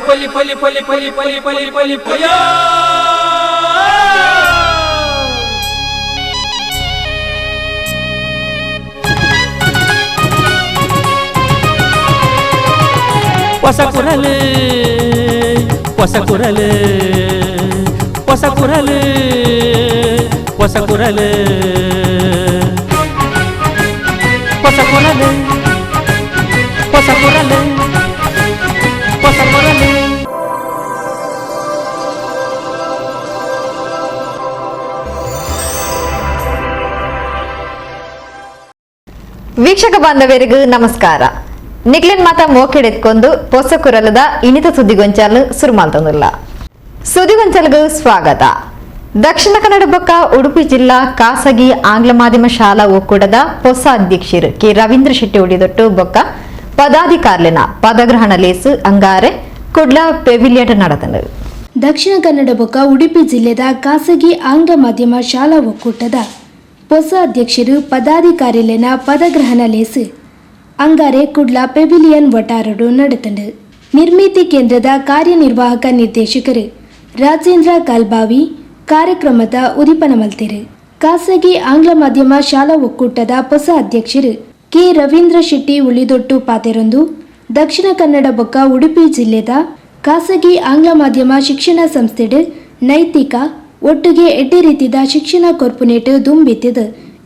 ಪಲಿ ಪಲಿ ಪಲಿ ಪಲಿ ಪಲಿ ಪಲಿ ಪಲಿ ಪಯ. ಹೊಸ ಕುರಲು, ಹೊಸ ಕುರಲು, ಹೊಸ ಕುರಲು, ಹೊಸ ಕುರಲು, ಹೊಸ ಕುರಲು, ಹೊಸ ಕುರಲು, ಹೊಸ ಕುರಲು. ವೀಕ್ಷಕ ಬಾಂಧವರಿಗೂ ನಮಸ್ಕಾರ. ನಿಕ್ಲಿನ್ ಮಾತ ಮೋಕೆಡೆತ್ಕೊಂಡು ಪೊಸ ಕುರಲದ ಇನಿತ ಸುದ್ದಿಗೊಂಚಾಲು ಸುರುಮಾಲ್ತೊಂದುಲ್ಲ. ಸುದ್ದಿಗೊಂಚಲ್ಗೂ ಸ್ವಾಗತ. ದಕ್ಷಿಣ ಕನ್ನಡ ಬೊಕ್ಕ ಉಡುಪಿ ಜಿಲ್ಲಾ ಖಾಸಗಿ ಆಂಗ್ಲ ಮಾಧ್ಯಮ ಶಾಲಾ ಒಕ್ಕೂಟದ ಹೊಸ ಅಧ್ಯಕ್ಷರು ಕೆ ರವೀಂದ್ರ ಶೆಟ್ಟಿ ಉಳಿದೊಟ್ಟು ಬೊಕ್ಕ ಪದಾಧಿಕಾರಿನ ಪದಗ್ರಹಣ ಲೇಸು ಅಂಗಾರೆ ಕುಡ್ಲ ಪೆವಿಲಿಯನ್ ನಡೆತಂಡು. ದಕ್ಷಿಣ ಕನ್ನಡ ಬೊಕ್ಕ ಉಡುಪಿ ಜಿಲ್ಲೆದ ಖಾಸಗಿ ಆಂಗ್ಲ ಮಾಧ್ಯಮ ಶಾಲಾ ಒಕ್ಕೂಟದ ಹೊಸ ಅಧ್ಯಕ್ಷರು ಪದಾಧಿಕಾರಿಲೆನ ಪದಗ್ರಹಣ ಲೇಸು ಅಂಗಾರೆ ಕುಡ್ಲ ಪೆವಿಲಿಯನ್ ವಟಾರಡು ನಡೆತಂಡು. ನಿರ್ಮಿತಿ ಕೇಂದ್ರದ ಕಾರ್ಯನಿರ್ವಾಹಕ ನಿರ್ದೇಶಕರು ರಾಜೇಂದ್ರ ಕಲ್ಬಾವಿ ಕಾರ್ಯಕ್ರಮದ ಉದಿಪನ ಮಲ್ತೆರು. ಖಾಸಗಿ ಆಂಗ್ಲ ಮಾಧ್ಯಮ ಶಾಲಾ ಒಕ್ಕೂಟದ ಹೊಸ ಅಧ್ಯಕ್ಷರು ಕೆ ರವೀಂದ್ರ ಶೆಟ್ಟಿ ಉಳಿದೊಟ್ಟು ಪಾತೆರೊಂದು ದಕ್ಷಿಣ ಕನ್ನಡ ಬೊಕ್ಕ ಉಡುಪಿ ಜಿಲ್ಲೆದ ಖಾಸಗಿ ಆಂಗ್ಲ ಮಾಧ್ಯಮ ಶಿಕ್ಷಣ ಸಂಸ್ಥೆಡ್ ನೈತಿಕ ಒಟ್ಟಿಗೆ ಎಡ್ಡೆ ರೀತಿದ ಶಿಕ್ಷಣ ಕೊರ್ಪುನೇಟ್ ದುಂಬಿತ್ತಿದ್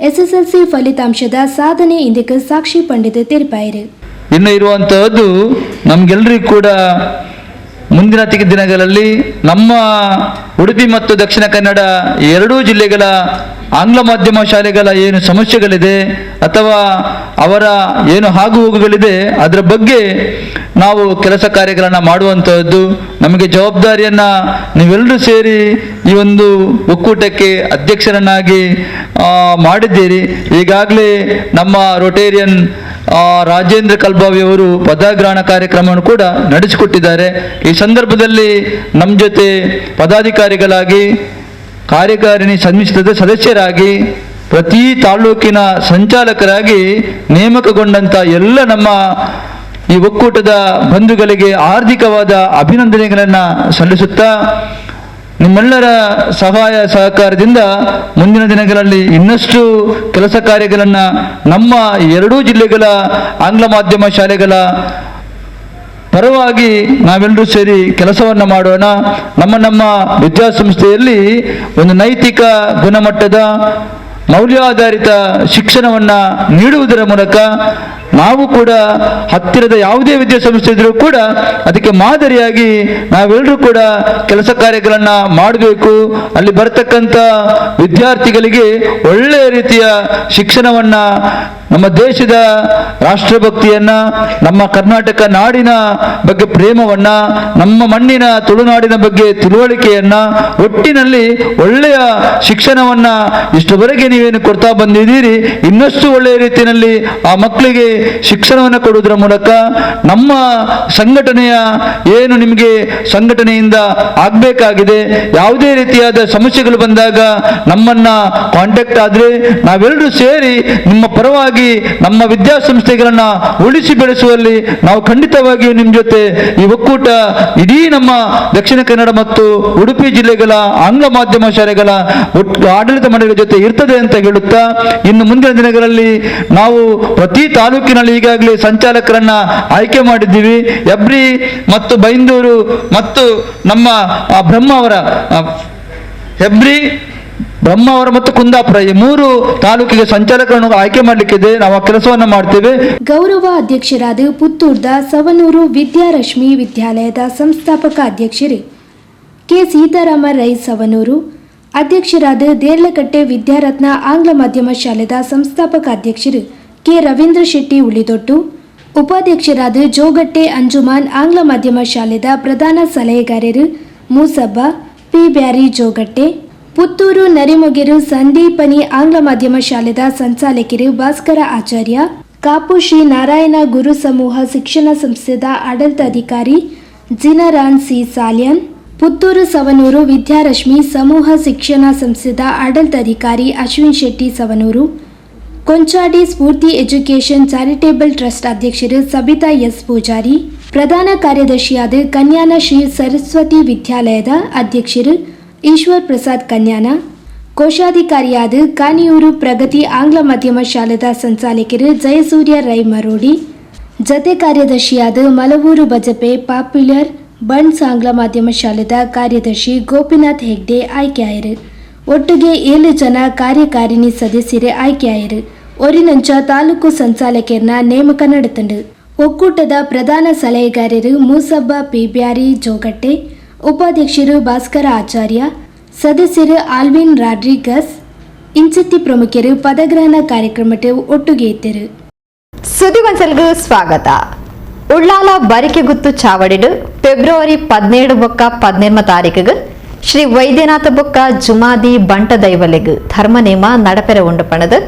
ಎಸ್ಎಸ್ಎಲ್ಸಿ ಫಲಿತಾಂಶದ ಸಾಧನೆ ಇಂದಕ್ಕೆ ಸಾಕ್ಷಿ ಪಂಡಿತ ತೆರಿಪಾಯಿರು. ಇನ್ನು ಇರುವಂತಹದ್ದು ನಮಗೆಲ್ಲರಿಗೂ ಕೂಡ ಮುಂದಿನ ದಿನಗಳಲ್ಲಿ ನಮ್ಮ ಉಡುಪಿ ಮತ್ತು ದಕ್ಷಿಣ ಕನ್ನಡ ಎರಡೂ ಜಿಲ್ಲೆಗಳ ಆಂಗ್ಲ ಮಾಧ್ಯಮ ಶಾಲೆಗಳ ಏನು ಸಮಸ್ಯೆಗಳಿದೆ ಅಥವಾ ಅವರ ಏನು ಆಗು ಹೋಗುಗಳಿದೆ, ಅದರ ಬಗ್ಗೆ ನಾವು ಕೆಲಸ ಕಾರ್ಯಗಳನ್ನು ಮಾಡುವಂತಹದ್ದು ನಮಗೆ ಜವಾಬ್ದಾರಿಯನ್ನು ನೀವೆಲ್ಲರೂ ಸೇರಿ ಈ ಒಂದು ಒಕ್ಕೂಟಕ್ಕೆ ಅಧ್ಯಕ್ಷರನ್ನಾಗಿ ಮಾಡಿದ್ದೀರಿ. ಈಗಾಗಲೇ ನಮ್ಮ ರೋಟೇರಿಯನ್ ರಾಜೇಂದ್ರ ಕಲ್ಬಾವಿ ಅವರು ಪದಗ್ರಹಣ ಕಾರ್ಯಕ್ರಮವನ್ನು ಕೂಡ ನಡೆಸಿಕೊಟ್ಟಿದ್ದಾರೆ. ಈ ಸಂದರ್ಭದಲ್ಲಿ ನಮ್ಮ ಜೊತೆ ಪದಾಧಿಕಾರಿಗಳಾಗಿ, ಕಾರ್ಯಕಾರಿಣಿ ಸಮಿತಿಯ ಸದಸ್ಯರಾಗಿ, ಪ್ರತಿ ತಾಲೂಕಿನ ಸಂಚಾಲಕರಾಗಿ ನೇಮಕಗೊಂಡಂಥ ಎಲ್ಲ ನಮ್ಮ ಈ ಒಕ್ಕೂಟದ ಬಂಧುಗಳಿಗೆ ಹಾರ್ದಿಕವಾದ ಅಭಿನಂದನೆಗಳನ್ನು ಸಲ್ಲಿಸುತ್ತಾ, ನಿಮ್ಮೆಲ್ಲರ ಸಹಾಯ ಸಹಕಾರದಿಂದ ಮುಂದಿನ ದಿನಗಳಲ್ಲಿ ಇನ್ನಷ್ಟು ಕೆಲಸ ಕಾರ್ಯಗಳನ್ನು ನಮ್ಮ ಎರಡೂ ಜಿಲ್ಲೆಗಳ ಆಂಗ್ಲ ಮಾಧ್ಯಮ ಶಾಲೆಗಳ ಪರವಾಗಿ ನಾವೆಲ್ಲರೂ ಸೇರಿ ಕೆಲಸವನ್ನು ಮಾಡೋಣ. ನಮ್ಮ ನಮ್ಮ ವಿದ್ಯಾಸಂಸ್ಥೆಯಲ್ಲಿ ಒಂದು ನೈತಿಕ ಗುಣಮಟ್ಟದ ಮೌಲ್ಯಾಧಾರಿತ ಶಿಕ್ಷಣವನ್ನು ನೀಡುವುದರ ಮೂಲಕ ನಾವು ಕೂಡ ಹತ್ತಿರದ ಯಾವುದೇ ವಿದ್ಯಾಸಂಸ್ಥೆ ಇದ್ರೂ ಕೂಡ ಅದಕ್ಕೆ ಮಾದರಿಯಾಗಿ ನಾವೆಲ್ಲರೂ ಕೂಡ ಕೆಲಸ ಕಾರ್ಯಗಳನ್ನು ಮಾಡಬೇಕು. ಅಲ್ಲಿ ಬರ್ತಕ್ಕಂಥ ವಿದ್ಯಾರ್ಥಿಗಳಿಗೆ ಒಳ್ಳೆಯ ರೀತಿಯ ಶಿಕ್ಷಣವನ್ನು, ನಮ್ಮ ದೇಶದ ರಾಷ್ಟ್ರಭಕ್ತಿಯನ್ನು, ನಮ್ಮ ಕರ್ನಾಟಕ ನಾಡಿನ ಬಗ್ಗೆ ಪ್ರೇಮವನ್ನು, ನಮ್ಮ ಮಣ್ಣಿನ ತುಳುನಾಡಿನ ಬಗ್ಗೆ ತಿಳುವಳಿಕೆಯನ್ನು, ಒಟ್ಟಿನಲ್ಲಿ ಒಳ್ಳೆಯ ಶಿಕ್ಷಣವನ್ನು ಇಷ್ಟವರೆಗೆ ನೀವೇನು ಕೊಡ್ತಾ ಬಂದಿದ್ದೀರಿ, ಇನ್ನಷ್ಟು ಒಳ್ಳೆಯ ರೀತಿಯಲ್ಲಿ ಆ ಮಕ್ಕಳಿಗೆ ಶಿಕ್ಷಣವನ್ನು ಕೊಡುವುದರ ಮೂಲಕ ನಮ್ಮ ಸಂಘಟನೆಯ ಏನು ನಿಮಗೆ ಸಂಘಟನೆಯಿಂದ ಆಗಬೇಕಾಗಿದೆ, ಯಾವುದೇ ರೀತಿಯಾದ ಸಮಸ್ಯೆಗಳು ಬಂದಾಗ ನಮ್ಮನ್ನ ಕಾಂಟ್ಯಾಕ್ಟ್ ಆದರೆ ನಾವೆಲ್ಲರೂ ಸೇರಿ ನಿಮ್ಮ ಪರವಾಗಿ ನಮ್ಮ ವಿದ್ಯಾಸಂಸ್ಥೆಗಳನ್ನ ಉಳಿಸಿ ಬೆಳೆಸುವಲ್ಲಿ ನಾವು ಖಂಡಿತವಾಗಿಯೂ ನಿಮ್ಮ ಜೊತೆ ಈ ಒಕ್ಕೂಟ ಇಡೀ ನಮ್ಮ ದಕ್ಷಿಣ ಕನ್ನಡ ಮತ್ತು ಉಡುಪಿ ಜಿಲ್ಲೆಗಳ ಆಂಗ್ಲ ಮಾಧ್ಯಮ ಶಾಲೆಗಳ ಆಡಳಿತ ಮಂಡಳಿಯ ಜೊತೆ ಇರ್ತದೆ ಅಂತ ಹೇಳುತ್ತಾ, ಇನ್ನು ಮುಂದಿನ ದಿನಗಳಲ್ಲಿ ನಾವು ಪ್ರತಿ ತಾಲೂಕಿನಲ್ಲಿ ಈಗಾಗಲೇ ಸಂಚಾಲಕರನ್ನ ಆಯ್ಕೆ ಮಾಡಿದ್ದೀವಿ. ಹೆಬ್ರಿ ಮತ್ತು ಬೈಂದೂರು ಮತ್ತು ನಮ್ಮ ಬ್ರಹ್ಮಾವರ, ಹೆಬ್ರಿ, ಬ್ರಹ್ಮಾವರ ಮತ್ತು ಕುಂದಾಪುರ ಈ ಮೂರು ತಾಲೂಕಿಗೆ ಸಂಚಾಲಕರನ್ನು ಆಯ್ಕೆ ಮಾಡಲಿಕ್ಕಿದೆ. ನಾವು ಆ ಕೆಲಸವನ್ನು ಮಾಡ್ತೇವೆ. ಗೌರವ ಅಧ್ಯಕ್ಷರಾದ ಪುತ್ತೂರ್ದ ಸವನೂರು ವಿದ್ಯಾರಶ್ಮಿ ವಿದ್ಯಾಲಯದ ಸಂಸ್ಥಾಪಕ ಅಧ್ಯಕ್ಷರು ಕೆ ಸೀತಾರಾಮ ರೈ ಸವನೂರು, ಅಧ್ಯಕ್ಷರಾದ ದೇರ್ಲಕಟ್ಟೆ ವಿದ್ಯಾರತ್ನ ಆಂಗ್ಲ ಮಾಧ್ಯಮ ಶಾಲೆದ ಸಂಸ್ಥಾಪಕ ಅಧ್ಯಕ್ಷರು ಕೆ ರವೀಂದ್ರ ಶೆಟ್ಟಿ ಉಳಿದೊಟ್ಟು, ಉಪಾಧ್ಯಕ್ಷರಾದ ಜೋಗಟ್ಟೆ ಅಂಜುಮಾನ್ ಆಂಗ್ಲ ಮಾಧ್ಯಮ ಶಾಲೆದ ಪ್ರಧಾನ ಸಲಹೆಗಾರರು ಮೂಸಬ್ಬ ಪಿ ಬ್ಯಾರಿ ಜೋಗಟ್ಟೆ, ಪುತ್ತೂರು ನರಿಮೊಗೆರು ಸಂದೀಪನಿ ಆಂಗ್ಲ ಮಾಧ್ಯಮ ಶಾಲೆದ ಸಂಚಾಲಕರು ಭಾಸ್ಕರ ಆಚಾರ್ಯ, ಕಾಪು ಶ್ರೀ ನಾರಾಯಣ ಗುರು ಸಮೂಹ ಶಿಕ್ಷಣ ಸಂಸ್ಥೆದ ಆಡಳಿತಾಧಿಕಾರಿ ಜಿನರಾನ್ ಸಿ ಸಾಲ್ಯನ್, ಪುತ್ತೂರು ಸವನೂರು ವಿದ್ಯಾರಶ್ಮಿ ಸಮೂಹ ಶಿಕ್ಷಣ ಸಂಸ್ಥೆದ ಆಡಳಿತಾಧಿಕಾರಿ ಅಶ್ವಿನ್ ಶೆಟ್ಟಿ ಸವನೂರು, ಕೊಂಚಾಡಿ ಸ್ಫೂರ್ತಿ education charitable trust ಅಧ್ಯಕ್ಷರು ಸಬಿತಾ ಎಸ್ ಪೂಜಾರಿ, ಪ್ರಧಾನ ಕಾರ್ಯದರ್ಶಿಯಾದ ಕನ್ಯಾನ ಶ್ರೀ ಸರಸ್ವತಿ ವಿದ್ಯಾಲಯದ ಅಧ್ಯಕ್ಷರು ಈಶ್ವರ್ ಪ್ರಸಾದ್ ಕನ್ಯಾನ, ಕೋಶಾಧಿಕಾರಿಯಾದ ಕಾನಿಯೂರು ಪ್ರಗತಿ ಆಂಗ್ಲ ಮಾಧ್ಯಮ ಶಾಲೆದ ಸಂಚಾಲಕರು ಜಯಸೂರ್ಯ ರೈ ಮರೋಡಿ, ಜತೆ ಕಾರ್ಯದರ್ಶಿಯಾದ ಮಲವೂರು ಬಜಪೆ ಪಾಪ್ಯುಲರ್ ಬಂಡ್ಸ್ ಆಂಗ್ಲ ಮಾಧ್ಯಮ ಶಾಲೆದ ಕಾರ್ಯದರ್ಶಿ ಗೋಪಿನಾಥ್ ಹೆಗ್ಡೆ ಆಯ್ಕೆಯಾಯರು. ಒಟ್ಟಿಗೆ 7 ಜನ ಕಾರ್ಯಕಾರಿಣಿ ಸದಸ್ಯರು ಆಯ್ಕೆಯಾಯರು. ಒರಿನಂಚ ತಾಲೂಕು ಸಂಚಾಲಕರನ್ನ ನೇಮಕ ನಡೆತಂಡು. ಒಕ್ಕೂಟದ ಪ್ರಧಾನ ಸಲಹೆಗಾರರು ಮೂಸಬ್ಬ ಪಿ ಬ್ಯಾರಿ ಜೋಗಟ್ಟೆ, ಉಪಾಧ್ಯಕ್ಷರು ಭಾಸ್ಕರ ಆಚಾರ್ಯ, ಸದಸ್ಯರು ಆಲ್ವಿನ್ ರಾಡ್ರಿಗಸ್ ಇಂಚಿತ್ತಿ ಪ್ರಮುಖರು ಪದಗ್ರಹಣ ಕಾರ್ಯಕ್ರಮಕ್ಕೆ ಒಟ್ಟುಗೆ ಇದ್ದರು. ಸುದ್ದಿಗೊಂಚಲ್ಗೂ ಸ್ವಾಗತ. ಉಳ್ಳಾಲ ಬರಿಕೆಗುತ್ತು ಚಾವಡಿಡು ಫೆಬ್ರವರಿ 17 ಬೊಕ್ಕ 17 ತಾರೀಕಿಗೆ ಶ್ರೀ ವೈದ್ಯನಾಥ ಬೊಕ್ಕ ಜುಮಾದಿ ಬಂಟ ದೈವಲೆಗ್ ಧರ್ಮನೇಮ ನಡಪೆರ ಉಂಡು ಪಣದು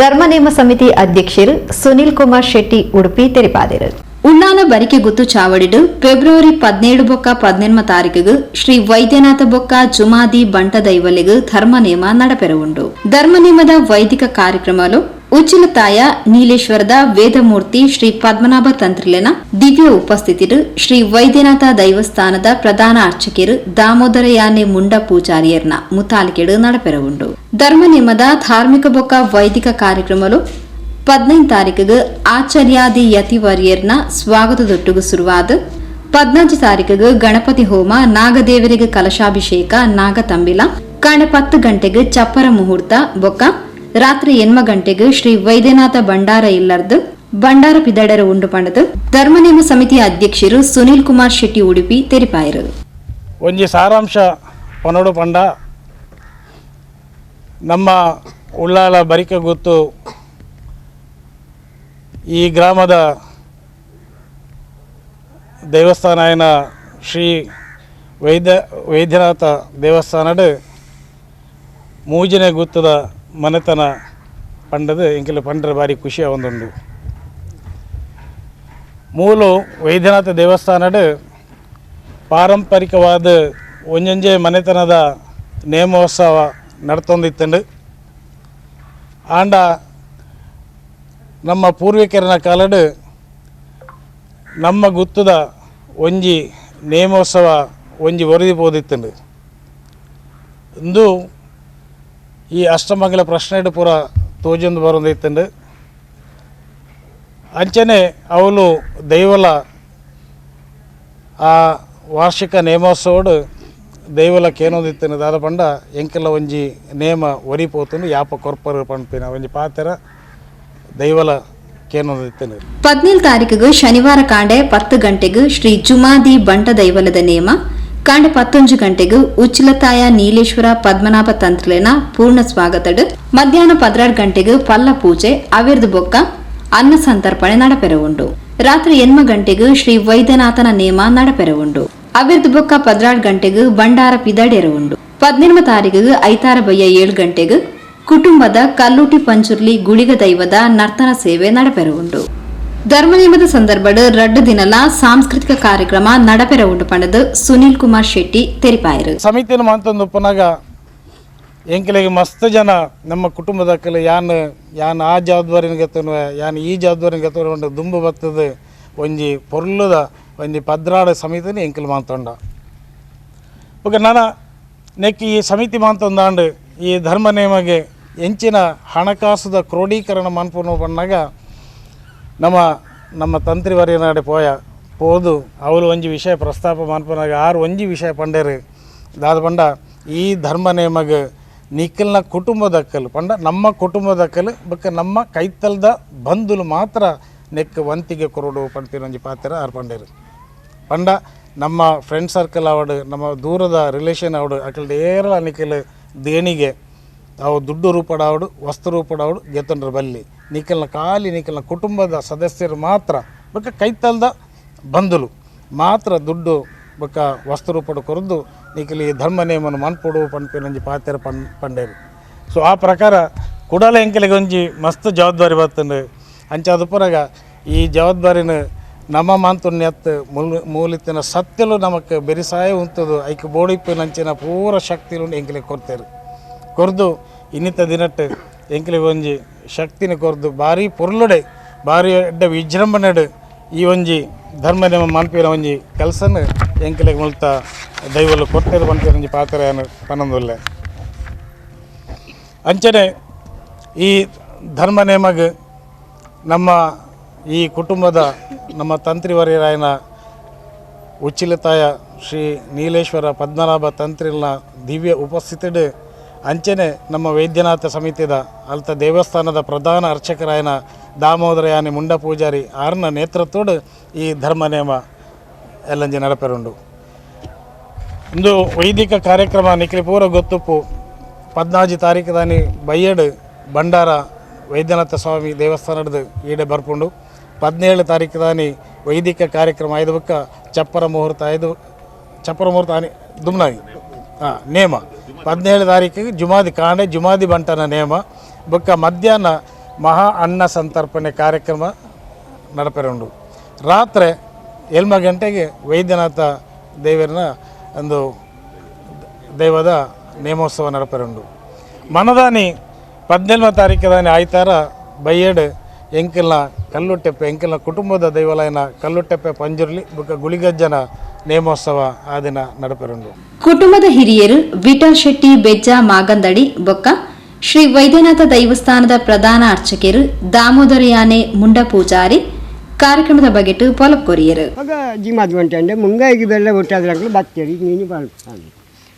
ಧರ್ಮನೇಮ ಸಮಿತಿ ಅಧ್ಯಕ್ಷರು ಸುನಿಲ್ ಕುಮಾರ್ ಶೆಟ್ಟಿ ಉಡುಪಿ ತೆರಿಪಾದರು. ಉಳ್ಳಾಲ ಬರಿಕೆಗುತ್ತು ಚಾವಡಿಡು ಫೆಬ್ರವರಿ 17 ಬೊಕ್ಕ 17 ತಾರೀಕಿಗೆ ಶ್ರೀ ವೈದ್ಯನಾಥ ಬೊಕ್ಕ ಜುಮಾದಿ ಬಂಟ ದೈವಲೆಗ್ ಧರ್ಮನೇಮ ನಡಪೆರ ಉಂಡು. ಧರ್ಮನೇಮದ ವೈದಿಕ ಕಾರ್ಯಕ್ರಮಲು ಉಚ್ಚಿಲತಾಯ ನೀಲೇಶ್ವರದ ವೇದಮೂರ್ತಿ ಶ್ರೀ ಪದ್ಮನಾಭ ತಂತ್ರಿಲೆನ ದಿವ್ಯ ಉಪಸ್ಥಿತಿರು ಶ್ರೀ ವೈದ್ಯನಾಥ ದೈವಸ್ಥಾನದ ಪ್ರಧಾನ ಅರ್ಚಕರು ದಾಮೋದರ ಯಾನೆ ಮುಂಡ ಪೂಜಾರಿಯರ್ನ ಮುತಾಲಿಕೆಡು ನಡಪೆರವುಂಡು. ಧರ್ಮನೇಮದ ಧಾರ್ಮಿಕ ಬೊಕ್ಕ ವೈದಿಕ ಕಾರ್ಯಕ್ರಮಲು 15 ತಾರೀಕಿಗೆ ಆಚಾರ್ಯಾದಿ ಯತಿವರ್ಯರ್ನ ಸ್ವಾಗತದೊಟ್ಟುಗು ಶುರುವಾದ 14 ತಾರೀಕಿಗೆ ಗಣಪತಿ ಹೋಮ, ನಾಗದೇವರಿಗೆ ಕಲಶಾಭಿಷೇಕ, ನಾಗತಂಬಿಲ, ಕಾಣೆ 10 ಗಂಟೆಗೆ ಚಪ್ಪರ ಮುಹೂರ್ತ ಬೊಕ್ಕ ರಾತ್ರಿ 8 ಗಂಟೆಗೆ ಶ್ರೀ ವೈದ್ಯನಾಥ ಭಂಡಾರ ಇಲ್ಲರ್ದು ಭಂಡಾರ ಪಿದಡರ ಉಂಡು ಪಂಡದು ಧರ್ಮನೇಮ ಸಮಿತಿಯ ಅಧ್ಯಕ್ಷರು ಸುನಿಲ್ ಕುಮಾರ್ ಶೆಟ್ಟಿ ಉಡುಪಿ ತೆರಿಪಾಯರು. ಒಂಜಿ ಸಾರಾಂಶ ಪನೋಡು ಪಂಡ ನಮ್ಮ ಉಳ್ಳಾಲ ಬರಿಕೆಗುತ್ತು ಈ ಗ್ರಾಮದ ದೇವಸ್ಥಾನ ಶ್ರೀ ವೈದ್ಯನಾಥ ದೇವಸ್ಥಾನಡು ಮೂಜನೆ ಗುತ್ತದ ಮನೆತನ ಪಂಡದು ಎಂಕೆಲ್ಲ ಪಂಡ್ರೆ ಭಾರಿ ಖುಷಿಯ ಒಂದುಂಡು. ಮೂಲು ವೈದ್ಯನಾಥ ದೇವಸ್ಥಾನಡು ಪಾರಂಪರಿಕವಾದ ಒಂಜೊಂಜೆ ಮನೆತನದ ನೇಮೋತ್ಸವ ನಡ್ತೊಂದಿತ್ತಂಡು. ಆಂಡ ನಮ್ಮ ಪೂರ್ವಿಕರನ ಕಾಲಡು ನಮ್ಮ ಗುತ್ತದ ಒಂಜಿ ನೇಮೋತ್ಸವ ಒಂಜಿ ವರದಿ ಪೋದಿತ್ತಂಡು. ಇಂದು ಈ ಅಷ್ಟಮಂಗಲ ಪ್ರಶ್ನೆ ಪೂರ ತೋಜೊಂದು ಬರೋದಿತ್ತಂಡು. ಅಂಚನೆ ಅವಳು ದೈವಲ ಆ ವಾರ್ಷಿಕ ನೇಮೋತ್ಸವಡು ದೈವಲ ಕೇನೋದಿತ್ತಂಡು. ದಾದ ಪಂಡ ಎಂಕೆಲ್ಲ ಒಂಜಿ ನೇಮ ಒರಿ ಪೋತುಂಡು ಯಾಪ ಕೊರ್ಪರು ಪಂಪಿನ ಒಂಜಿ ಪಾತೆರ ದೈವಲ ಕೇನೋದಿತ್ತಂಡು. 17 ತಾರೀಕಿಗೆ ಶನಿವಾರ ಕಾಂಡೆ 10 ಗಂಟೆಗೆ ಶ್ರೀ ಜುಮಾದಿ ಬಂಟ ದೈವಲದ ನೇಮ, ಕಾಂಡೆ 11 ಗಂಟೆಗೆ ಉಚ್ಚಿಲತಾಯ ನೀಲೇಶ್ವರ ಪದ್ಮನಾಭ ತಂತ್ರಲೇನ ಪೂರ್ಣ ಸ್ವಾಗತಡು, ಮಧ್ಯಾಹ್ನ 12 ಗಂಟೆಗೆ ಪಲ್ಲ ಪೂಜೆ ಅವಿರ್ದು ಬೊಕ್ಕ ಅನ್ನ ಸಂತರ್ಪಣೆ ನಡಪೆರವುಂಡು. ರಾತ್ರಿ 8 ಗಂಟೆಗೆ ಶ್ರೀ ವೈದ್ಯನಾಥನ ನೇಮ ನಡಪೆರವುಂಡು. ಅವಿರ್ದು ಬೊಕ್ಕ 12 ಗಂಟೆಗೆ ಭಂಡಾರ ಪಿದಡೆರವುಂಡು. 17 ತಾರೀಕಿಗೆ ಐತಾರ ಬಯ್ಯ 7 ಗಂಟೆಗೆ ಕುಟುಂಬದ ಕಲ್ಲೂಟಿ ಪಂಚುರ್ಲಿ ಗುಳಿಗ ದೈವದ ನರ್ತನ ಸೇವೆ ನಡಪೆರವುಂಡು. ಧರ್ಮನೇಮದ ಸಂದರ್ಭಡ್ ರಡ್ಡು ದಿನಲ ಸಾಂಸ್ಕೃತಿಕ ಕಾರ್ಯಕ್ರಮ ನಡಪೆರ ಉಂಡು ಪಂಡದು ಸುನಿಲ್ ಕುಮಾರ್ ಶೆಟ್ಟಿ ತೆರಿಪಾಯರು. ಸಮಿತಿನ ಮಾತೊಂದು ಉಪ್ಪನಾಗ ಎಂಕಲೆಗೆ ಮಸ್ತ್ ಜನ ನಮ್ಮ ಕುಟುಂಬದಕ್ಕಲು ಯಾನ್ ಯಾನ್ ಆ ಜವಾಬ್ದಾರಿನ ಗೆತ್ತನುವೆ ಯಾನ್ ಈ ಜವಾಬ್ದಾರಿನ ಗೆತ್ತನು ದುಂಬು ಬತ್ತದ ಒಂಜಿ ಪೊರ್ಲುದ ಒಂಜಿ ಪದ್ರಾಡ ಸಮಿತಿನ ಎಂಕಲ್ ಮಾತೊಂಡ. ಬೊಕ ನನ ನೆಕ್ ಈ ಸಮಿತಿ ಮಾತೊಂದಾಂಡು ಈ ಧರ್ಮ ನೇಮಗೆ ಎಂಚಿನ ಹಣಕಾಸುದ ಕ್ರೋಢೀಕರಣ ಮನ್ಪುನು ಪಣ್ಣಾಗ ನಮ್ಮ ನಮ್ಮ ತಂತ್ರಿವರ್ಯನಾಡೆ ಪೋಯ ಪೋದು ಅವಳು ಒಂಜಿ ವಿಷಯ ಪ್ರಸ್ತಾಪ ಮನ್ಪುನಾಗ ಆರು ಒಂಜಿ ವಿಷಯ ಪಂಡೇರು. ದಾದ ಪಂಡ ಈ ಧರ್ಮ ನೇಮಗೆ ನಿಖಲ್ನ ಕುಟುಂಬದಕ್ಕಲು ಪಂಡ ನಮ್ಮ ಕುಟುಂಬದಕ್ಕಲು ಬೊಕ್ಕ ನಮ್ಮ ಕೈತಲ್ದ ಬಂಧುಲು ಮಾತ್ರ ನೆಕ್ ವಂತಿಗೆ ಕೊರಡು ಪಂಪಿನ ಒಂಜಿ ಪಾತ್ರ ಆರು ಪಂಡೇರು. ಪಂಡ ನಮ್ಮ ಫ್ರೆಂಡ್ ಸರ್ಕಲ್ ಅವಡು ನಮ್ಮ ದೂರದ ರಿಲೇಷನ್ ಅವಡು ಅಕಲ್ ಏರಲ ನಿಖಲ್ ದೇಣಿಗೆ ಅವು ದುಡ್ಡು ರೂಪಡಾವಡು ವಸ್ತು ರೂಪಡಾವಡು ಗೆತ್ತೊಂಡ್ರ ಬಲ್ಲಿ ನಿಖಲ್ನ ಖಾಲಿ ನಿಖಲ್ನ ಕುಟುಂಬದ ಸದಸ್ಯರು ಮಾತ್ರ ಬೊಕ್ಕ ಕೈತಲ್ದ ಬಂಧುಲು ಮಾತ್ರ ದುಡ್ಡು ಬೊಕ್ಕ ವಸ್ತು ರೂಪಡು ಕೊರದು ನಿಖಲ್ ಈ ಧರ್ಮ ನೇಮನ ಮನ್ಪೊಡು ಪನ್ಪಿನೊಂಜಿ ಪಾತೆರ ಪಂಡೇರು. ಸೊ ಆ ಪ್ರಕಾರ ಕುಡಲ ಎಂಕಲಿಗೆ ಒಂಜಿ ಮಸ್ತ್ ಜವಾಬ್ದಾರಿ ಬರ್ತಂಡು. ಅಂಚಾದ ಪುರಗ ಈ ಜವಾಬ್ದಾರಿನ ನಮ್ಮ ಮಾಂತುನ್ಯತ್ ಮೂಲಿತ್ತಿನ ಸತ್ಯಲು ನಮಕ್ ಬೆರಿಸಾಯ ಉಂತದು ಐಕ್ ಬೋಡಿಪ್ಪಿನಂಚಿನ ಪೂರ ಶಕ್ತಿಲು ಎಂಕಲಿಗೆ ಕೊರ್ತೇರು. ಕೊರ್ದು ಇನ್ನಿತ ದಿನಟ್ಟು ಎಂಕಲಿಗೆ ಒಂಜಿ ಶಕ್ತಿನ ಕೊರ್ದು ಭಾರಿ ಪೊರ್ಲುಡೆ ಭಾರಿ ಎಡ್ಡೆ ವಿಜೃಂಭಣೆಡು ಈ ಒಂಜಿ ಧರ್ಮ ನೇಮ ಮನ್ಪಿನ ಒಂಜಿ ಕೆಲಸನ ಎಂಕಲೆಗ್ ಮುಲ್ತ ದೈವಲು ಕೊಟ್ಟೆದು ಪನ್ಪಿನ ಒಂಜಿ ಪಾತ್ರ ಪನೊಂದುಲ್ಲೆ. ಅಂಚನೆ ಈ ಧರ್ಮ ನೇಮಗ್ ನಮ್ಮ ಈ ಕುಟುಂಬದ ನಮ್ಮ ತಂತ್ರಿವರ್ಯರಾಯನ ಉಚ್ಚಿಲತಾಯ ಶ್ರೀ ನೀಲೇಶ್ವರ ಪದ್ಮನಾಭ ತಂತ್ರಿಲ್ನ ದಿವ್ಯ ಉಪಸ್ಥಿತಿಡು ಅಂಚನೆ ನಮ್ಮ ವೈದ್ಯನಾಥ ಸಮಿತಿದ ಅಲ್ತ ದೇವಸ್ಥಾನದ ಪ್ರಧಾನ ಅರ್ಚಕರಾಯನ ದಾಮೋದರ ಯಾನೆ ಮುಂಡ ಪೂಜಾರಿ ಆರ್ನ ನೇತೃತ್ವಡು ಈ ಧರ್ಮ ನೇಮ ಎಲ್ಲಂಜಿ ನಡಪೆರುಂಡು. ಇಂದು ವೈದಿಕ ಕಾರ್ಯಕ್ರಮ ನಿಖಿಲಿ ಪೂರ ಗೊತ್ತುಪ್ಪು 14 ತಾರೀಕು ದಾನಿ ಬಯ್ಯಡು ಭಂಡಾರ ವೈದ್ಯನಾಥ ಸ್ವಾಮಿ ದೇವಸ್ಥಾನದ ಈಡೆ ಬರ್ಪುಂಡು. 17 ತಾರೀಕು ದಾನಿ ವೈದಿಕ ಕಾರ್ಯಕ್ರಮ ಐದು ಬಕ್ಕ ಚಪ್ಪರ ಮುಹೂರ್ತ ಐದು ಚಪ್ಪರ ಮುಹೂರ್ತ ಆನಿ ದುಮ್ನಾಗಿ ಹಾಂ ನೇಮ 17 ತಾರೀಕಿಗೆ ಜುಮಾದಿ ಕಾಂಡೆ ಜುಮಾದಿ ಬಂಟನ ನೇಮ ಬೊಕ್ಕ ಮಧ್ಯಾಹ್ನ ಮಹಾ ಅನ್ನ ಸಂತರ್ಪಣೆ ಕಾರ್ಯಕ್ರಮ ನಡಪೆರುಂಡು. ರಾತ್ರಿ 7 ಗಂಟೆಗೆ ವೈದ್ಯನಾಥ ದೇವರನ ಒಂದು ದೈವದ ನೇಮೋತ್ಸವ ನಡಪೆರುಂಡು. ಮನದಾನಿ 17 ತಾರೀಕು ದಾನಿ ಆಯ್ತಾರ ಬಯ್ಯಡು ಎಂಕಲ್ನ ಕಲ್ಲುಟ್ಟೆಪ್ಪೆ ಎಂಕಲ್ನ ಕುಟುಂಬದ ದೈವಲಯನ ಕಲ್ಲುಟ್ಟೆಪ್ಪೆ ಪಂಜುರ್ಲಿ ಬೊಕ್ಕ ಗುಳಿಗಜ್ಜನ ನೇಮೋತ್ಸವ ಆ ದಿನ ನಡಪೆರುಂಡು. ಕುಟುಂಬದ ಹಿರಿಯರು ವಿಠಲ್ ಶೆಟ್ಟಿ ಬೆಜ್ಜ ಮಾಗಂದಡಿ ಬೊಕ್ಕ ಶ್ರೀ ವೈದ್ಯನಾಥ ದೈವಸ್ಥಾನದ ಪ್ರಧಾನ ಅರ್ಚಕರು ದಾಮೋದರ ಯಾನೆ ಮುಂಡ ಪೂಜಾರಿ ಕಾರ್ಯಕ್ರಮದ ಬಗೆಟು ಪೊಲಪ್ಕೊರಿಯರು. ಜಿಮಾದ್ವಂಟೆ ಮುಂಗಾಯಿಗೆ ಬೆಲ್ಲ ಒಟ್ಟಾದ್ರಂಗ್ಲು ಬತ್ತೇರಿ ನೀನು ಬಾಳ್ತಾನೆ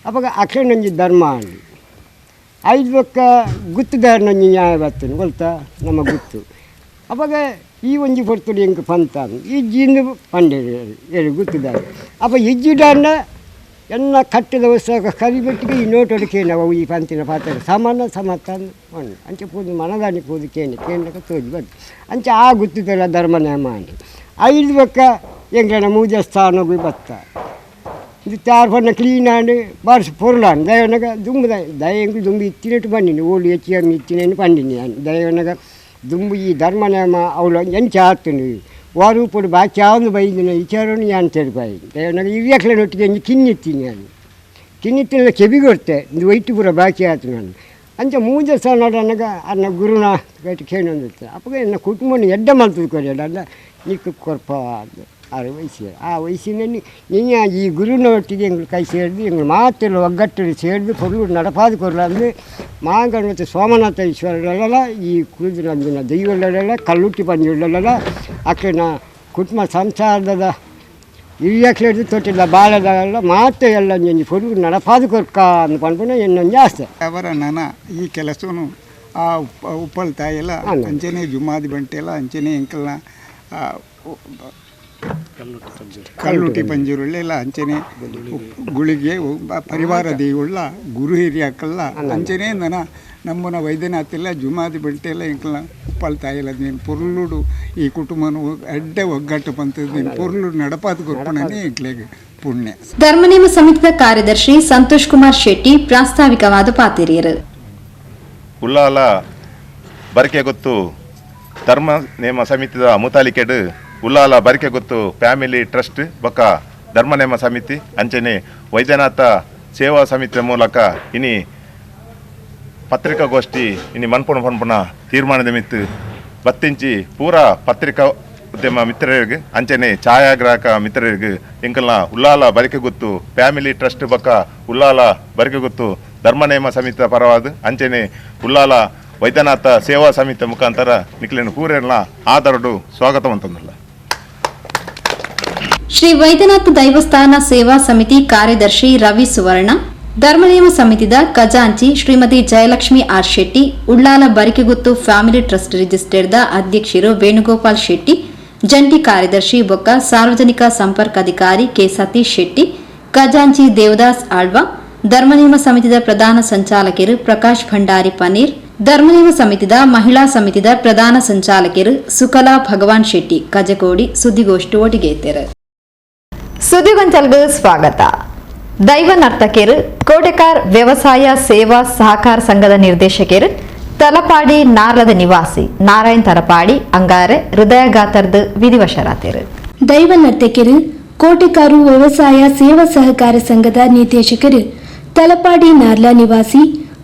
ಅವಾಗ ಅಕ್ಷರನೊಂಜಿ ಧರ್ಮ ಅಂದು ಐದು ಬೊಕ್ಕ ಗುತ್ತುದಾರನೊಂಜಿ ನ್ಯಾಯ ಬರ್ತೇನೆ ಗೊತ್ತಾ ನಮ್ಮ ಗುತ್ತು. ಅವಾಗ ಈ ಒಂಜಿ ಪೊರ್ತುಡು ಎಂಕ್ ಪಂತ ಈ ಜೀಂದು ಪಂಡೇರು ಏಳು ಗುತ್ತುದಾರ. ಅಪ್ಪ ಇಜ್ಜಿಡಾನ ಎಲ್ಲ ಕಟ್ಟಿದ ವಸ್ತು ಕರಿಬೆಟ್ಟಿಗೆ ಈ ನೋಟೋಡು ಕೇನ ಅವು ಈ ಪಂತಿನ ಪಾತ್ರ ಸಮಾನ ಸಮತ ಮಣ್ಣು ಅಂಚೆ ಪೂದು ಮನದಾನಿ ಪೂದು ಕೇನೆ ಕೇನಕ ತೋಜಿ ಬಂತು ಅಂಚೆ ಆ ಗುತ್ತುದಲ್ಲ ಧರ್ಮ ನೇಮ ಅಂದು ಐದು ಬೊಕ್ಕ ಎಂಗ್ಲನ ಮೂಜಸ್ಥಾನಗೂ ಬತ್ತ ಇದು ಚಾರ್ ಪಣ್ಣ ಕ್ಲೀನ್ ಆಂಡ್ ಬಾರ್ಸ್ ಪೊರ್ಲಾನ್ ದಯವನಗ ದುಂಬು ದಯಂಗು ದುಂಬು ಇತ್ತಿನಟ್ಟು ಬಂದಿನಿ ಓಳು ಹೆಚ್ಚು ಕಮ್ಮಿ ಇತ್ತಿನೇನು ಪಂಡಿನಿ ನಾನು ದಯವನಗ ದುಂಬು ಈ ಧರ್ಮ ನೇಮ ಅವಳು ಎಂಚ ಆತನು ವಾರೂಪುಡು ಬಾಕಿ ಯಾವುದು ಬೈದಿನ ವಿಚಾರವನ್ನು ನಾನು ತೆರಪಾಯಿ ದಯವನಗ ಇವ್ಯಾಕ್ಲನೊಟ್ಟಿಗೆ ಎಂಜಿ ಕಿನ್ನಿತ್ತೀನಿ ನಾನು ಕಿನ್ನಿತ್ತಿನ ಕೆಬಿಗೊಡ್ತೆ ಇದು ವೈಟು ಪೂರ ಬಾಕಿ ಆಯ್ತು ನಾನು ಅಂಚ ಮೂಜ ಸ್ಥಾನ ಅನ್ನ ಗುರುನ ಗಟ್ಟಿ ಕೇಳೊಂದಿರ್ತೆ ಅಪ್ಪಗ ಎನ್ನ ಕುಟುಂಬನ ಎಡ್ಡ ಮಲ್ತದ ಕೊರಿಯಡ ಅಲ್ಲ ನಿಕ್ಕು ಕೊರ್ಪ ಆರು ವಯಸ್ಸು ಆ ವಯಸ್ಸಿನಲ್ಲಿ ನೀ ಈ ಗುರುನ ಒಟ್ಟಿಗೆ ಎಂಗಳು ಕೈ ಸೇರಿದು ಎಂಗಳು ಮಾತೆಲ್ಲ ಒಗ್ಗಟ್ಟು ಸೇರಿದು ಪೊರ್ಲು ನಡಪಾದ ಕೊರ್ಲ ಅಂದರೆ ಮಾಂಗಣ ಮತ್ತು ಸೋಮನಾಥ ಈಶ್ವರಗಳೆಲ್ಲ ಈ ಕುಳಿದು ನಂದಿನ ದೈವಗಳೆಲ್ಲ ಕಲ್ಲುಟ್ಟಿ ಪಂಜುಗಳೆಲ್ಲ ಅಕ್ಕಿನ ಕುಟುಂಬ ಸಂಸಾರದ ಹಿರಿಯಕ್ಲೇದು ತೊಟ್ಟಿಲ್ಲ ಬಾಳದಲ್ಲ ಮಾತೆ ಎಲ್ಲ ಒಂಜಿ ಪೊರ್ಲು ನಡಪಾದ ಕೊರ್ಕ ಅಂದ್ ಪನ್ಪುನ ಎನ್ನೊಂಜಿ ಆಸೆ. ಅವರ ನನ ಈ ಕೆಲಸನು ಆ ಉಪ್ಪಲ್ ತಾಯೆಲ್ಲ ಅಂಚನೆ ಜುಮಾದಿ ಬಂಟೆಲ್ಲ ಅಂಚನೆ ಎಂಕಲ್ನ ಕಲ್ಲುಟಿ ಪಂಜುರುಳ್ಳೆಲ್ಲ ಅಂಚನೆ ಗುಳಿಗೆ ಪರಿವಾರ ದೇವುಳ್ಳ ಗುರು ಹಿರಿಯಾಕಲ್ಲ ಅಂಚನೆ ನನ್ನ ನಮ್ಮನ ವೈದ್ಯನಾಥೆಲ್ಲ ಜುಮಾದಿ ಬಂಟೆಲ್ಲ ಎಂಕಲ್ನ ಉಪ್ಪಲ್ ತಾಯೆಲ್ಲ ನೀನು ಪೊರ್ಲುಡು ಈ ಕುಟುಂಬನು ಅಡ್ಡೆ ಒಗ್ಗಟ್ಟು ಪಂತದ್ದು ನೀನು ಪೊರ್ಲು ನಡಪಾದ ಕೊರ್ಪಣನೇ ಎಂಕ್ಲೆಗ್ ಪುಣ್ಯ. ಧರ್ಮನೇಮ ಸಮಿತಿಯ ಕಾರ್ಯದರ್ಶಿ ಸಂತೋಷ್ ಕುಮಾರ್ ಶೆಟ್ಟಿ ಪ್ರಾಸ್ತಾವಿಕವಾದ ಪಾತಿರಿಯರು. ಉಲ್ಲಾಲ ಬರಕೆ ಗೊತ್ತು ಧರ್ಮ ನೇಮ ಸಮಿತಿದ ಮುತಾಲಿಕೆಡು ಉಲ್ಲಾಲ ಬರಿಕೆ ಗೊತ್ತು ಫ್ಯಾಮಿಲಿ ಟ್ರಸ್ಟ್ ಬೊಕ್ಕ ಧರ್ಮನೇಮ ಸಮಿತಿ ಅಂಚನೆ ವೈದ್ಯನಾಥ ಸೇವಾ ಸಮಿತಿಯ ಮೂಲಕ ಇನಿ ಪತ್ರಿಕಾಗೋಷ್ಠಿ ಇನಿ ಮನ್ಪುಣ ಪನ್ಪುಣ ತೀರ್ಮಾನದ ಮಿತ್ತು ಬತ್ತಿಂಚಿ ಪೂರಾ ಪತ್ರಿಕಾ ಉದ್ಯಮ ಮಿತ್ರರಿಗೆ ಅಂಚನೆ ಛಾಯಾಗ್ರಾಹಕ ಮಿತ್ರರಿಗೆ ಎಂಕಲ್ನ ಉಲ್ಲಾಲ ಬರಿಕೆ ಗೊತ್ತು ಫ್ಯಾಮಿಲಿ ಟ್ರಸ್ಟ್ ಬೊಕ್ಕ ಉಲ್ಲಾಲ ಬರಿಕೆ ಗೊತ್ತು ಧರ್ಮನೇಮ ಸಮಿತಿಯ ಪರವಾದ ಅಂಚನೆ ಉಲ್ಲಾಲ ವೈದ್ಯನಾಥ ಸೇವಾ ಸಮಿತಿ ಮುಖಾಂತರ ನಿಕ್ಲಿನ ಪೂರೆಲ್ಲ ಆದರಡು ಸ್ವಾಗತವಂತಂದಲ್ಲ. ಶ್ರೀ ವೈದ್ಯನಾಥ ದೈವಸ್ಥಾನ ಸೇವಾ ಸಮಿತಿ ಕಾರ್ಯದರ್ಶಿ ರವಿ ಸುವರ್ಣ, ಧರ್ಮನೇಮ ಸಮಿತಿದ ಖಜಾಂಚಿ Shrimati Jayalakshmi R Shetty, Ullal Barikeguttu family trust ರಿಜಿಸ್ಟರ್ದ ಅಧ್ಯಕ್ಷರು ವೇಣುಗೋಪಾಲ್ ಶೆಟ್ಟಿ, ಜಂಟಿ ಕಾರ್ಯದರ್ಶಿ ಬೊಕ್ಕ ಸಾರ್ವಜನಿಕ ಸಂಪರ್ಕಾಧಿಕಾರಿ ಕೆ ಸತೀಶ್ ಶೆಟ್ಟಿ, ಖಜಾಂಚಿ ದೇವದಾಸ್ ಆಳ್ವಾ, ಧರ್ಮನೇಮ ಸಮಿತಿದ ಪ್ರಧಾನ ಸಂಚಾಲಕರು ಪ್ರಕಾಶ್ ಭಂಡಾರಿ ಪನೀರ್, ಧರ್ಮನೇಮ ಸಮಿತಿದ ಮಹಿಳಾ ಸಮಿತಿದ ಪ್ರಧಾನ ಸಂಚಾಲಕರು ಸುಕಲಾ ಭಗವಾನ್ ಶೆಟ್ಟಿ ಕಜಕೋಡಿ ಸುದ್ದಿಗೋಷ್ಠಿ ಒಟ್ಟಿಗೆ. ಸುದ್ದಿಗೊಂಚಲ್ಗೆ ಸ್ವಾಗತ. ದೈವ ನರ್ತಕಿಯರು ಕೋಟೆಕಾರ್ ವ್ಯವಸಾಯ ಸೇವಾ ಸಹಕಾರ ಸಂಘದ ನಿರ್ದೇಶಕರು ತಲಪಾಡಿ ನಾರ್ಲದ ನಿವಾಸಿ ನಾರಾಯಣ್ ತಲಪಾಡಿ ಅಂಗಾರೆ ಹೃದಯಘಾತರದ ವಿಧಿವಶರಾತಿರು. ದೈವ ನರ್ತಕಿಯರು ಕೋಟೆಕಾರು ವ್ಯವಸಾಯ ಸೇವಾ ಸಹಕಾರ ಸಂಘದ ನಿರ್ದೇಶಕರು ತಲಪಾಡಿ ನಾರ್ಲ ನಿವಾಸಿ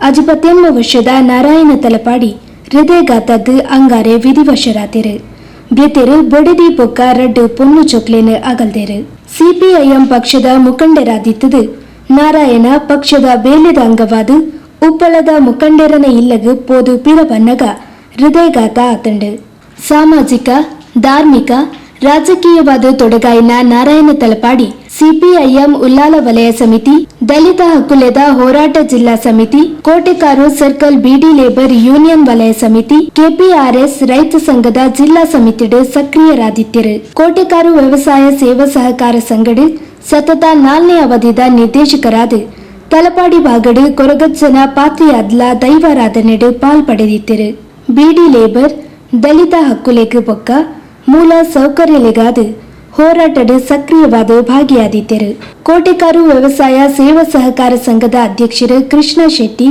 58 ವರ್ಷದ ನಾರಾಯಣ ತಲಪಾಡಿ ಹೃದಯಘಾತದ ಅಂಗಾರೆ ವಿಧಿವಶರಾತಿರು. ಮೃತರು ಬೊಡದಿ ಬೊಕ್ಕ ರಡ್ಡು ಪೊನ್ನು ಚೊಕ್ಲೆನ್ ಅಗಲ್ದೆರು. ಸಿಪಿಐಎಂ ಪಕ್ಷದ ಮುಖಂಡರಾದಿತ್ತದು ನಾರಾಯಣ ಪಕ್ಷದ ಬೇಲೆದ ಅಂಗವಾದ ಉಪ್ಪಳದ ಮುಖಂಡರನ ಇಲ್ಲಗು ಪೋದು ಪಿರಬನ್ನಗ ಹೃದಯಘಾತ ಆತಂಡು. ಸಾಮಾಜಿಕ, ಧಾರ್ಮಿಕ, ರಾಜಕೀಯವಾದ ತೊಡಗಾಯಿನ ನಾರಾಯಣ ತಲಪಾಡಿ ಸಿಪಿಐಎಂ ಉಲ್ಲಾಲ ವಲಯ ಸಮಿತಿ, ದಲಿತ ಹಕ್ಕುಲೆದ ಹೋರಾಟ ಜಿಲ್ಲಾ ಸಮಿತಿ, Kotekar circle beedi labour union ವಲಯ ಸಮಿತಿ, ಕೆಪಿಆರ್ಎಸ್ ರೈತ ಸಂಘದ ಜಿಲ್ಲಾ ಸಮಿತಿಡು ಸಕ್ರಿಯರಾದಿತ್ತಿರು. ಕೋಟೆಕಾರು ವ್ಯವಸಾಯ ಸೇವಾ ಸಹಕಾರ ಸಂಘಡು ಸತತ 4ನೇ ಅವಧಿದ ನಿರ್ದೇಶಕರಾದ ತಲಪಾಡಿ ಭಾಗಡು ಕೊರಗಜ್ಜನ ಪಾತ್ರಿಯಾದ್ಲ ದೈವಾರಾಧನೆಡು ಪಾಲ್ ಪಡೆದಿತ್ತಿರು. ಬೀಡಿ ಲೇಬರ್, ದಲಿತ ಹಕ್ಕುಲೆಗ್ ಬೊಕ್ಕ ಮೂಲ ಸೌಕರ್ಯಲೆಗಾದ ಹೋರಾಟದ ಸಕ್ರಿಯವಾದ ಭಾಗಿಯಾದಿದ್ದರು. ಕೋಟೆಕಾರು ವ್ಯವಸಾಯ ಸೇವಾ ಸಹಕಾರ ಸಂಘದ ಅಧ್ಯಕ್ಷರು ಕೃಷ್ಣ ಶೆಟ್ಟಿ,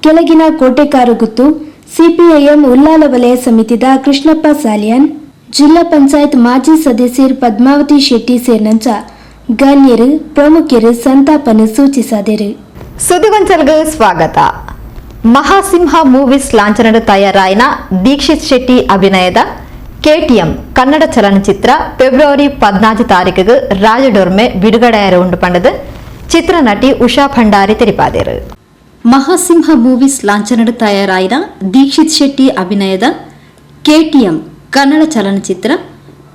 ಕೆಳಗಿನ ಕೋಟೆಕಾರು ಗುತ್ತು ಸಿಪಿಐಎಂ ಉಲ್ಲಾಲ ವಲಯ ಸಮಿತಿದ ಕೃಷ್ಣಪ್ಪ ಸಾಲಿಯಾನ್, ಜಿಲ್ಲಾ ಪಂಚಾಯತ್ ಮಾಜಿ ಸದಸ್ಯರು ಪದ್ಮಾವತಿ ಶೆಟ್ಟಿ ಸೇರಿನಂಚ ಗಣ್ಯರು ಪ್ರಮುಖರು ಸಂತಾಪನ ಸೂಚಿಸಿದರು. ಸುದ್ದಿಗೊಂಚಲ್ಗೆ ಸ್ವಾಗತ. ಮಹಾಸಿಂಹ ಮೂವೀಸ್ ಲಾಂಛನದ ತಯಾರಾಯಿನ ದೀಕ್ಷಿತ್ ಶೆಟ್ಟಿ ಅಭಿನಯದ ಕೆಟಿಎಂ ಕನ್ನಡ ಚಲನಚಿತ್ರ ಫೆಬ್ರವರಿ 14 ತಾರೀಕಿಗೆ ರಾಜಡೊರ್ಮೆ ಬಿಡುಗಡೆಯಾರ ಉಂಡು ಪಂಡದು ಚಿತ್ರನಟಿ ಉಷಾ ಭಂಡಾರಿ ತೆರಿಪಾದರು. ಮಹಾಸಿಂಹ ಮೂವೀಸ್ ಲಾಂಛನದ ತಯಾರಾಯಿನ ದೀಕ್ಷಿತ್ ಶೆಟ್ಟಿ ಅಭಿನಯದ ಕೆಟಿಎಂ ಕನ್ನಡ ಚಲನಚಿತ್ರ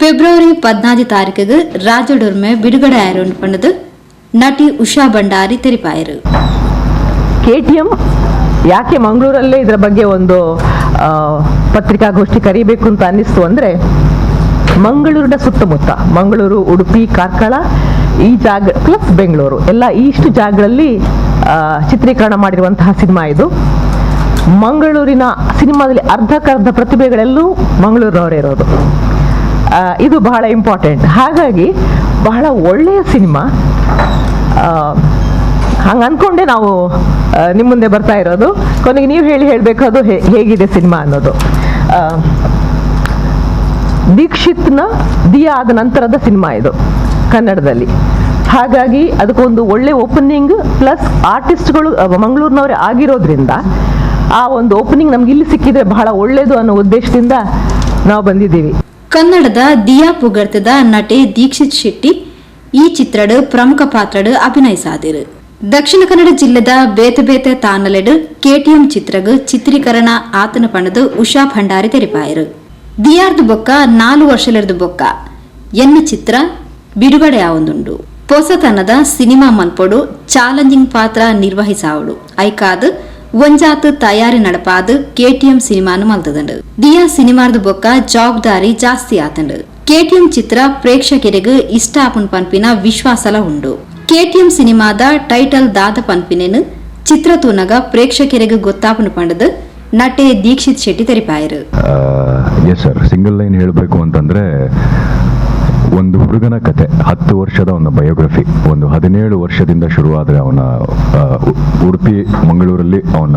ಫೆಬ್ರವರಿ 14 ತಾರೀಕಿಗೆ ರಾಜಡೊರ್ಮೆ ಬಿಡುಗಡೆಯಾರ ಉಂಡು ಪಂಡದು ನಟಿ ಉಷಾ ಭಂಡಾರಿ ತೆರಿಪಾಯರು. ಕೆಟಿಎಂ ಯಾಕೆ ಮಂಗಳೂರಲ್ಲೇ ಇದರ ಬಗ್ಗೆ ಒಂದು ಪತ್ರಿಕಾಗೋಷ್ಠಿ ಕರೀಬೇಕು ಅಂತ ಅನ್ನಿಸ್ತು ಅಂದರೆ, ಮಂಗಳೂರಿನ ಸುತ್ತಮುತ್ತ ಮಂಗಳೂರು, ಉಡುಪಿ, ಕಾರ್ಕಳ ಈ ಜಾಗ ಪ್ಲಸ್ ಬೆಂಗಳೂರು ಎಲ್ಲ ಇಷ್ಟು ಜಾಗಗಳಲ್ಲಿ ಚಿತ್ರೀಕರಣ ಮಾಡಿರುವಂತಹ ಸಿನಿಮಾ ಇದು. ಮಂಗಳೂರಿನ ಸಿನಿಮಾದಲ್ಲಿ ಅರ್ಧಕ್ಕರ್ಧ ಪ್ರತಿಭೆಗಳೆಲ್ಲೂ ಮಂಗಳೂರಿನವರೇ ಇರೋದು. ಇದು ಬಹಳ ಇಂಪಾರ್ಟೆಂಟ್. ಹಾಗಾಗಿ ಬಹಳ ಒಳ್ಳೆಯ ಸಿನಿಮಾ. ಹಂಗೆ ಅಂದ್ಕೊಂಡೆ ನಾವು ನಿಮ್ಮ ಮುಂದೆ ಬರ್ತಾ ಇರೋದು. ಕೊನೆಗೆ ನೀವು ಹೇಳಬೇಕು ಅದು ಹೇಗಿದೆ ಸಿನಿಮಾ ಅನ್ನೋದು. ದೀಕ್ಷಿತ್ನ ದಿಯಾ ಆದ ನಂತರದ ಸಿನಿಮಾ ಇದು ಕನ್ನಡದಲ್ಲಿ. ಹಾಗಾಗಿ ಅದಕ್ಕೊಂದು ಒಳ್ಳೆ ಓಪನಿಂಗ್ ಪ್ಲಸ್ ಆರ್ಟಿಸ್ಟ್ಗಳು ಮಂಗಳೂರಿನವರೇ ಆಗಿರೋದ್ರಿಂದ ಆ ಒಂದು ಓಪನಿಂಗ್ ನಮ್ಗೆ ಇಲ್ಲಿ ಸಿಕ್ಕಿದ್ರೆ ಬಹಳ ಒಳ್ಳೆಯದು ಅನ್ನೋ ಉದ್ದೇಶದಿಂದ ನಾವು ಬಂದಿದ್ದೀವಿ. ಕನ್ನಡದ ದಿಯಾ ಪುಗರ್ತದ ನಟೆ ದೀಕ್ಷಿತ್ ಶೆಟ್ಟಿ ಈ ಚಿತ್ರಡ್ ಪ್ರಮುಖ ಪಾತ್ರಡ್ ಅಭಿನಯಿಸಾದಿರು. ದಕ್ಷಿಣ ಕನ್ನಡ ಜಿಲ್ಲೆದ ಬೇತೆ ಬೇತೆ ತಾನಲೆಡ್ ಕೆಟಿಎಂ ಚಿತ್ರಗ್ ಚಿತ್ರೀಕರಣ ಆತನ ಪಣದು ಉಷಾ ಭಂಡಾರಿ ತೆರಿಪಾಯರು. ದಿಯಾರ್ದು ಬೊಕ್ಕ 4 ವರ್ಷಲಿರ್ದು ಬೊಕ್ಕ ಎನ್ನ ಚಿತ್ರ ಬಿಡುಗಡೆ ಆವೊಂದುಂಡು. ಪೊಸತನದ ಸಿನಿಮಾ ಮಲ್ಪೊಡು ಚಾಲೆಂಜಿಂಗ್ ಪಾತ್ರ ನಿರ್ವಹಿಸಾವಡು ಐಕಾದ್ ಒಂಜಾತ್ ತಯಾರಿ ನಡಪಾದ್ ಕೆಟಿಎಂ ಸಿನಿಮಾನು ಮಲ್ತದಂಡು. ದಿಯಾ ಸಿನಿಮಾರ್ದು ಬೊಕ್ಕ ಜವಾಬ್ದಾರಿ ಜಾಸ್ತಿ ಆತಂಡು. ಕೆಟಿಎಂ ಚಿತ್ರ ಪ್ರೇಕ್ಷಕರಿಗೆ ಇಷ್ಟ ಆಪುನ್ ಪನ್ಪಿನ ವಿಶ್ವಾಸಲ ಉಂಡು. ಕೆಟಿಎಂ ಸಿನಿಮಾದ ಟೈಟಲ್ ದಾದ ಪನ್ಪಿನೇನು ಚಿತ್ರ ತೂನಗ ಪ್ರೇಕ್ಷಕರಿಗೆ ಗೊತ್ತಾಪುನು ಪಂಡದು ನಟೆ Dikshit Shetty ತೆರಿಪಾಯರು. Yes sir, single line ಹೇಳಬೇಕು ಅಂತಂದರೆ ಒಂದು ಹುಡುಗನ ಕತೆ, 10 ವರ್ಷದ ಒಂದು ಬಯೋಗ್ರಫಿ. ಒಂದು 17 ವರ್ಷದಿಂದ ಶುರುವಾದರೆ ಅವನ ಉಡುಪಿ ಮಂಗಳೂರಲ್ಲಿ ಅವನ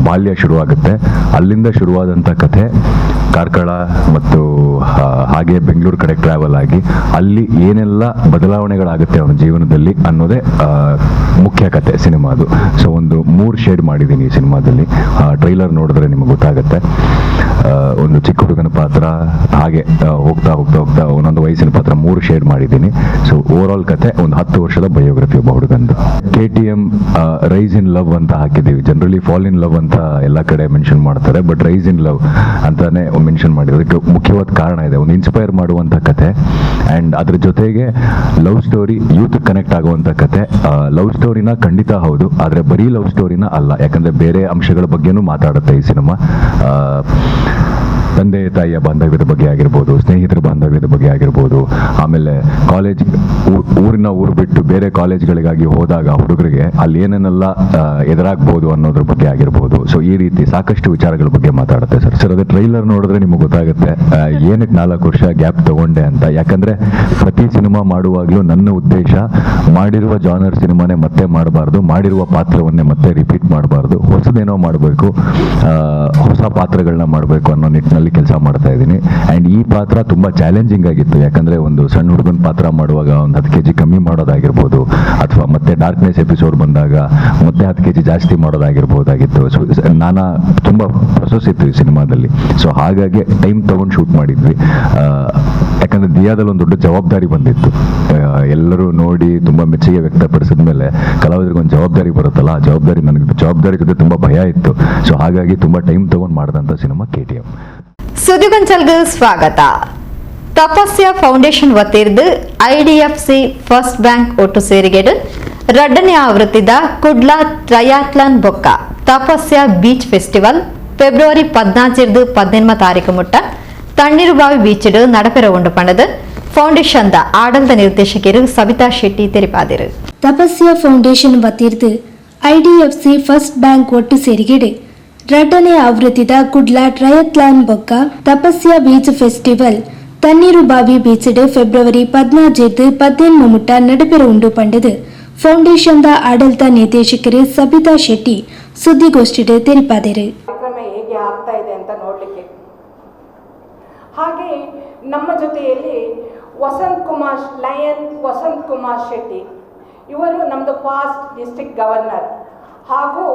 ಬಾಲ್ಯ ಶುರುವಾಗುತ್ತೆ. ಅಲ್ಲಿಂದ ಶುರುವಾದಂಥ ಕತೆ ಕಾರ್ಕಳ ಮತ್ತು ಹಾಗೆ ಬೆಂಗಳೂರು ಕಡೆ ಟ್ರಾವೆಲ್ ಆಗಿ ಅಲ್ಲಿ ಏನೆಲ್ಲ ಬದಲಾವಣೆಗಳಾಗುತ್ತೆ ಅವನ ಜೀವನದಲ್ಲಿ ಅನ್ನೋದೇ ಮುಖ್ಯ ಕತೆ ಸಿನಿಮಾದು. ಸೊ ಒಂದು 3 ಶೇಡ್ ಮಾಡಿದ್ದೀನಿ ಈ ಸಿನಿಮಾದಲ್ಲಿ. ಟ್ರೈಲರ್ ನೋಡಿದ್ರೆ ನಿಮಗೆ ಗೊತ್ತಾಗುತ್ತೆ. ಒಂದು ಚಿಕ್ಕ ಹುಡುಗನ ಪಾತ್ರ, ಹಾಗೆ ಹೋಗ್ತಾ ಹೋಗ್ತಾ ಹೋಗ್ತಾ ಒಂದೊಂದು ವಯಸ್ಸಿನ ಪಾತ್ರ 3 ಶೇಡ್ ಮಾಡಿದ್ದೀನಿ. So over all ಕತೆ ಒಂದು 10 ವರ್ಷದ ಬಯೋಗ್ರಫಿ ಒಬ್ಬ ಹುಡುಗಂದು. KTM rice in love ಅಂತ ಹಾಕಿದ್ದೀವಿ. Generally fall in love ಅಂತ ಎಲ್ಲ ಕಡೆ ಮೆನ್ಷನ್ ಮಾಡ್ತಾರೆ, but rice in love ಅಂತಾನೆ ಮೆನ್ಷನ್ ಮಾಡಿದ್ರು. ಅದಕ್ಕೆ ಮುಖ್ಯವಾದ ಕಾರಣ ಇದೆ, ಒಂದು ಇನ್ಸ್ಪೈರ್ ಮಾಡುವಂಥ ಕತೆ ಆ್ಯಂಡ್ ಅದ್ರ ಜೊತೆಗೆ love story, youth connect ಆಗುವಂಥ ಕತೆ. ಲವ್ ಸ್ಟೋರಿನ ಖಂಡಿತ ಹೌದು, ಆದರೆ ಬರೀ ಲವ್ ಸ್ಟೋರಿನ ಅಲ್ಲ, ಯಾಕಂದರೆ ಬೇರೆ ಅಂಶಗಳ ಬಗ್ಗೆನೂ ಮಾತಾಡುತ್ತೆ ಈ ಸಿನಿಮಾ. ತಂದೆ ತಾಯಿಯ ಬಾಂಧವ್ಯದ ಬಗ್ಗೆ ಆಗಿರ್ಬೋದು, ಸ್ನೇಹಿತರ ಬಾಂಧವ್ಯದ ಬಗ್ಗೆ ಆಗಿರ್ಬೋದು, ಆಮೇಲೆ ಕಾಲೇಜ್ ಊರಿನ ಊರು ಬಿಟ್ಟು ಬೇರೆ ಕಾಲೇಜ್ಗಳಿಗಾಗಿ ಹೋದಾಗ ಹುಡುಗರಿಗೆ ಅಲ್ಲಿ ಏನೇನೆಲ್ಲ ಎದುರಾಗ್ಬೋದು ಅನ್ನೋದ್ರ ಬಗ್ಗೆ ಆಗಿರ್ಬೋದು. ಸೊ ಈ ರೀತಿ ಸಾಕಷ್ಟು ವಿಚಾರಗಳ ಬಗ್ಗೆ ಮಾತಾಡುತ್ತೆ ಸರ್. ಸರ್ ಅದೇ ಟ್ರೈಲರ್ ನೋಡಿದ್ರೆ ನಿಮಗೆ ಗೊತ್ತಾಗುತ್ತೆ ಏನಕ್ಕೆ 4 ವರ್ಷ ಗ್ಯಾಪ್ ತಗೊಂಡೆ ಅಂತ. ಯಾಕಂದರೆ ಪ್ರತಿ ಸಿನಿಮಾ ಮಾಡುವಾಗಲೂ ನನ್ನ ಉದ್ದೇಶ ಮಾಡಿರುವ ಜಾನರ್ ಸಿನಿಮಾನೇ ಮತ್ತೆ ಮಾಡಬಾರ್ದು, ಮಾಡಿರುವ ಪಾತ್ರವನ್ನೇ ಮತ್ತೆ ರಿಪೀಟ್ ಮಾಡಬಾರ್ದು, ಹೊಸದೇನೋ ಮಾಡಬೇಕು, ಹೊಸ ಪಾತ್ರಗಳನ್ನ ಮಾಡಬೇಕು ಅನ್ನೋ ನಿಟ್ಟಿನಲ್ಲಿ ಕೆಲಸ ಮಾಡ್ತಾ ಇದ್ದೀನಿ. ಆ್ಯಂಡ್ ಈ ಪಾತ್ರ ತುಂಬ ಚಾಲೆಂಜಿಂಗ್ ಆಗಿತ್ತು, ಯಾಕಂದರೆ ಒಂದು ಸಣ್ಣ ಹುಡುಗನ ಪಾತ್ರ ಮಾಡುವಾಗ ಒಂದು 10 kg ಕಮ್ಮಿ ಮಾಡೋದಾಗಿರ್ಬೋದು, ಅಥವಾ ಮತ್ತೆ ಡಾರ್ಕ್ನೆಸ್ ಎಪಿಸೋಡ್ ಬಂದಾಗ ಮತ್ತೆ 10 kg ಜಾಸ್ತಿ ಮಾಡೋದಾಗಿರ್ಬೋದಾಗಿತ್ತು. ಸೊ ನಾನಾ ತುಂಬ ಪ್ರೊಸೆಸ್ ಇತ್ತು ಈ ಸಿನಿಮಾದಲ್ಲಿ. ಸೊ ಹಾಗಾಗಿ ಟೈಮ್ ತೊಗೊಂಡು ಶೂಟ್ ಮಾಡಿದ್ವಿ. ಯಾಕಂದರೆ ದಿಯಾದಲ್ಲಿ ಒಂದು ದೊಡ್ಡ ಜವಾಬ್ದಾರಿ ಬಂದಿತ್ತು. ಎಲ್ಲರೂ ನೋಡಿ ತುಂಬ ಮೆಚ್ಚುಗೆ ವ್ಯಕ್ತಪಡಿಸಿದ ಮೇಲೆ ಕಲಾವಿದರಿಗೆ ಒಂದು ಜವಾಬ್ದಾರಿ ಬರುತ್ತಲ್ಲ, ಆ ಜವಾಬ್ದಾರಿ ನನಗೆ ಜವಾಬ್ದಾರಿ ಜೊತೆ ತುಂಬ ಭಯ ಇತ್ತು. ಸೊ ಹಾಗಾಗಿ ತುಂಬ ಟೈಮ್ ತೊಗೊಂಡು ಮಾಡಿದಂಥ ಸಿನಿಮಾ KTM. ಸುದ್ದಿಗೊಂಚಲ್ಗೆ ಸ್ವಾಗತ. ತಪಸ್ಯ ಫೌಂಡೇಶನ್ ವತಿರ್ದು IDFC first bank ಒಟ್ಟು ಸೇರಿಗೆಡು ರಡ್ಡನೇ ಆವೃತ್ತಿದ ಕುಡ್ಲ ಟ್ರಯಾಥ್ಲಾನ್ ಬೊಕ್ಕ ತಪಸ್ಯ beach festival February 14 18 ತಾರೀಕು ಮುಟ್ಟ ತಣ್ಣೀರುಬಾವಿ ಬೀಚಿಡು നടಪೆರ ಉಂಡು ಪಣದು ಫೌಂಡೇಶನ್ the ಆಡಳಿತ ನಿರ್ದೇಶಕರು ಸವಿತಾ ಶೆಟ್ಟಿ ತೆರಿಪಾದಿರು. ತಪಸ್ಯ ಫೌಂಡೇಶನ್ ವತಿರ್ದು IDFC first bank ಒಟ್ಟು ಸೇರಿಗೆಡು ರಡ್ಡನೇ ಆವೃತ್ತಿದ ಕುಡ್ಲ ಟ್ರಯತ್ಲಾನ್ ಬೊಕ್ಕ ತಪಸ್ಯ ಬೀಚ್ ಫೆಸ್ಟಿವಲ್ ತಣ್ಣೀರುಬಾವಿ ಬೀಚಿಡು ಫೆಬ್ರವರಿ 14 18 ಮುಟ್ಟ ನಡುಪೆರ ಉಂಡು ಪಂಡದು ಫೌಂಡೇಶನ್ the ಆಡಳಿತ ನಿರ್ದೇಶಕರು ಸಬಿತಾ ಶೆಟ್ಟಿ ಸುದ್ದಿಗೋಷ್ಠಿಡು ತೆರಿಪಾದರು. ಕಾರ್ಯಕ್ರಮ ಹೇಗೆ ಆಗ್ತಾ ಇದೆ ಅಂತ ನೋಡಲಿಕ್ಕೆ. ಹಾಗೆ ನಮ್ಮ ಜೊತೆಯಲ್ಲಿ ವಸಂತ್ ಕುಮಾರ್ ಲಯನ್ ವಸಂತ್ ಕುಮಾರ್ ಶೆಟ್ಟಿ ಇವರು ನಮ್ಮದು past district governor ಹಾಗೂ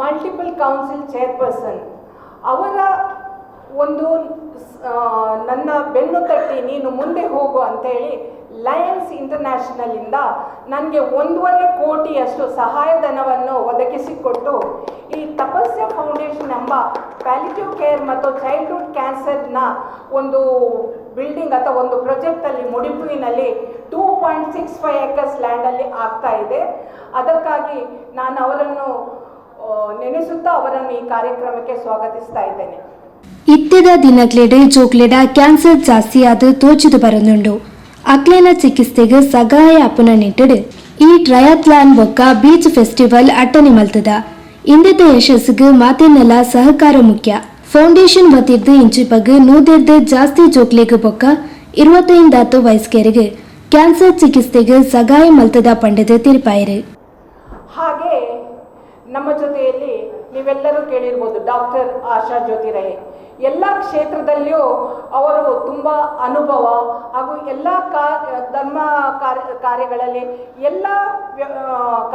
multiple council chairperson. ಅವರ ಒಂದು ನನ್ನ ಬೆನ್ನು ತಟ್ಟಿ ನೀನು ಮುಂದೆ ಹೋಗು ಅಂತೇಳಿ ಲಯನ್ಸ್ ಇಂಟರ್ನ್ಯಾಷನಲಿಂದ ನನಗೆ 1.5 ಕೋಟಿಯಷ್ಟು ಸಹಾಯಧನವನ್ನು ಒದಗಿಸಿಕೊಟ್ಟು ಈ ತಪಸ್ಯ ಫೌಂಡೇಶನ್ ಎಂಬ ಪ್ಯಾಲಿಟಿವ್ ಕೇರ್ ಮತ್ತು ಚೈಲ್ಡ್ಹುಡ್ ಕ್ಯಾನ್ಸರ್ನ ಒಂದು ಬಿಲ್ಡಿಂಗ್ ಅಥವಾ ಒಂದು ಪ್ರಾಜೆಕ್ಟಲ್ಲಿ ಮುಡಿಪುವಿನಲ್ಲಿ 2.65 ಏಕರ್ಸ್ ಲ್ಯಾಂಡಲ್ಲಿ ಆಗ್ತಾ ಇದೆ. ಅದಕ್ಕಾಗಿ ನಾನು ಅವರನ್ನು ನೆನೆಸುತ್ತಾ ಅವರನ್ನು ಈ ಕಾರ್ಯಕ್ರಮಕ್ಕೆ ಸ್ವಾಗತಿಸ್ತಾ ಇದ್ದೇನೆ. ಇತ್ತೆದ ದಿನಕ್ಲೆಡ್ ಜೋಕ್ಲೆಡ ಕ್ಯಾನ್ಸರ್ ಜಾಸ್ತಿಯಾದ ತೋಚಿದು ಬರನುಂಡು. ಅಕ್ಲೇನ ಚಿಕಿತ್ಸೆಗೆ ಸಗಾಯ ಅಪುನ ನಿಟ್ಟಡು ಈ ಟ್ರಯಾಥ್ಲಾನ್ ಬೊಕ್ಕ ಬೀಚ್ ಫೆಸ್ಟಿವಲ್ ಅಟ್ಟನೆ ಮಲ್ತದ. ಇಂದಿದ್ದ ಯಶಸ್ಸಿಗೆ ಮಾತಿನೆಲ್ಲ ಸಹಕಾರ ಮುಖ್ಯ. ಫೌಂಡೇಶನ್ ವತಿರ್ದು ಇಂಚಿಪಗ್ 100 ಜಾಸ್ತಿ ಜೋಕ್ಲೆಗ್ ಬೊಕ್ಕ 25 ವಯಸ್ಕರಿಗೆ ಕ್ಯಾನ್ಸರ್ ಚಿಕಿತ್ಸೆಗೆ ಸಗಾಯ ಮಲ್ತದ ಪಂಡದ ತೀರ್ಪಾಯರು. ಹಾಗೆ ನಮ್ಮ ಜೊತೆಯಲ್ಲಿ ನೀವೆಲ್ಲರೂ ಕೇಳಿರ್ಬೋದು ಡಾಕ್ಟರ್ ಆಶಾ ಜ್ಯೋತಿ ರೈ. ಎಲ್ಲ ಕ್ಷೇತ್ರದಲ್ಲಿಯೂ ಅವರು ತುಂಬ ಅನುಭವ ಹಾಗೂ ಎಲ್ಲ ಧರ್ಮ ಕಾರ್ಯಗಳಲ್ಲಿ ಎಲ್ಲ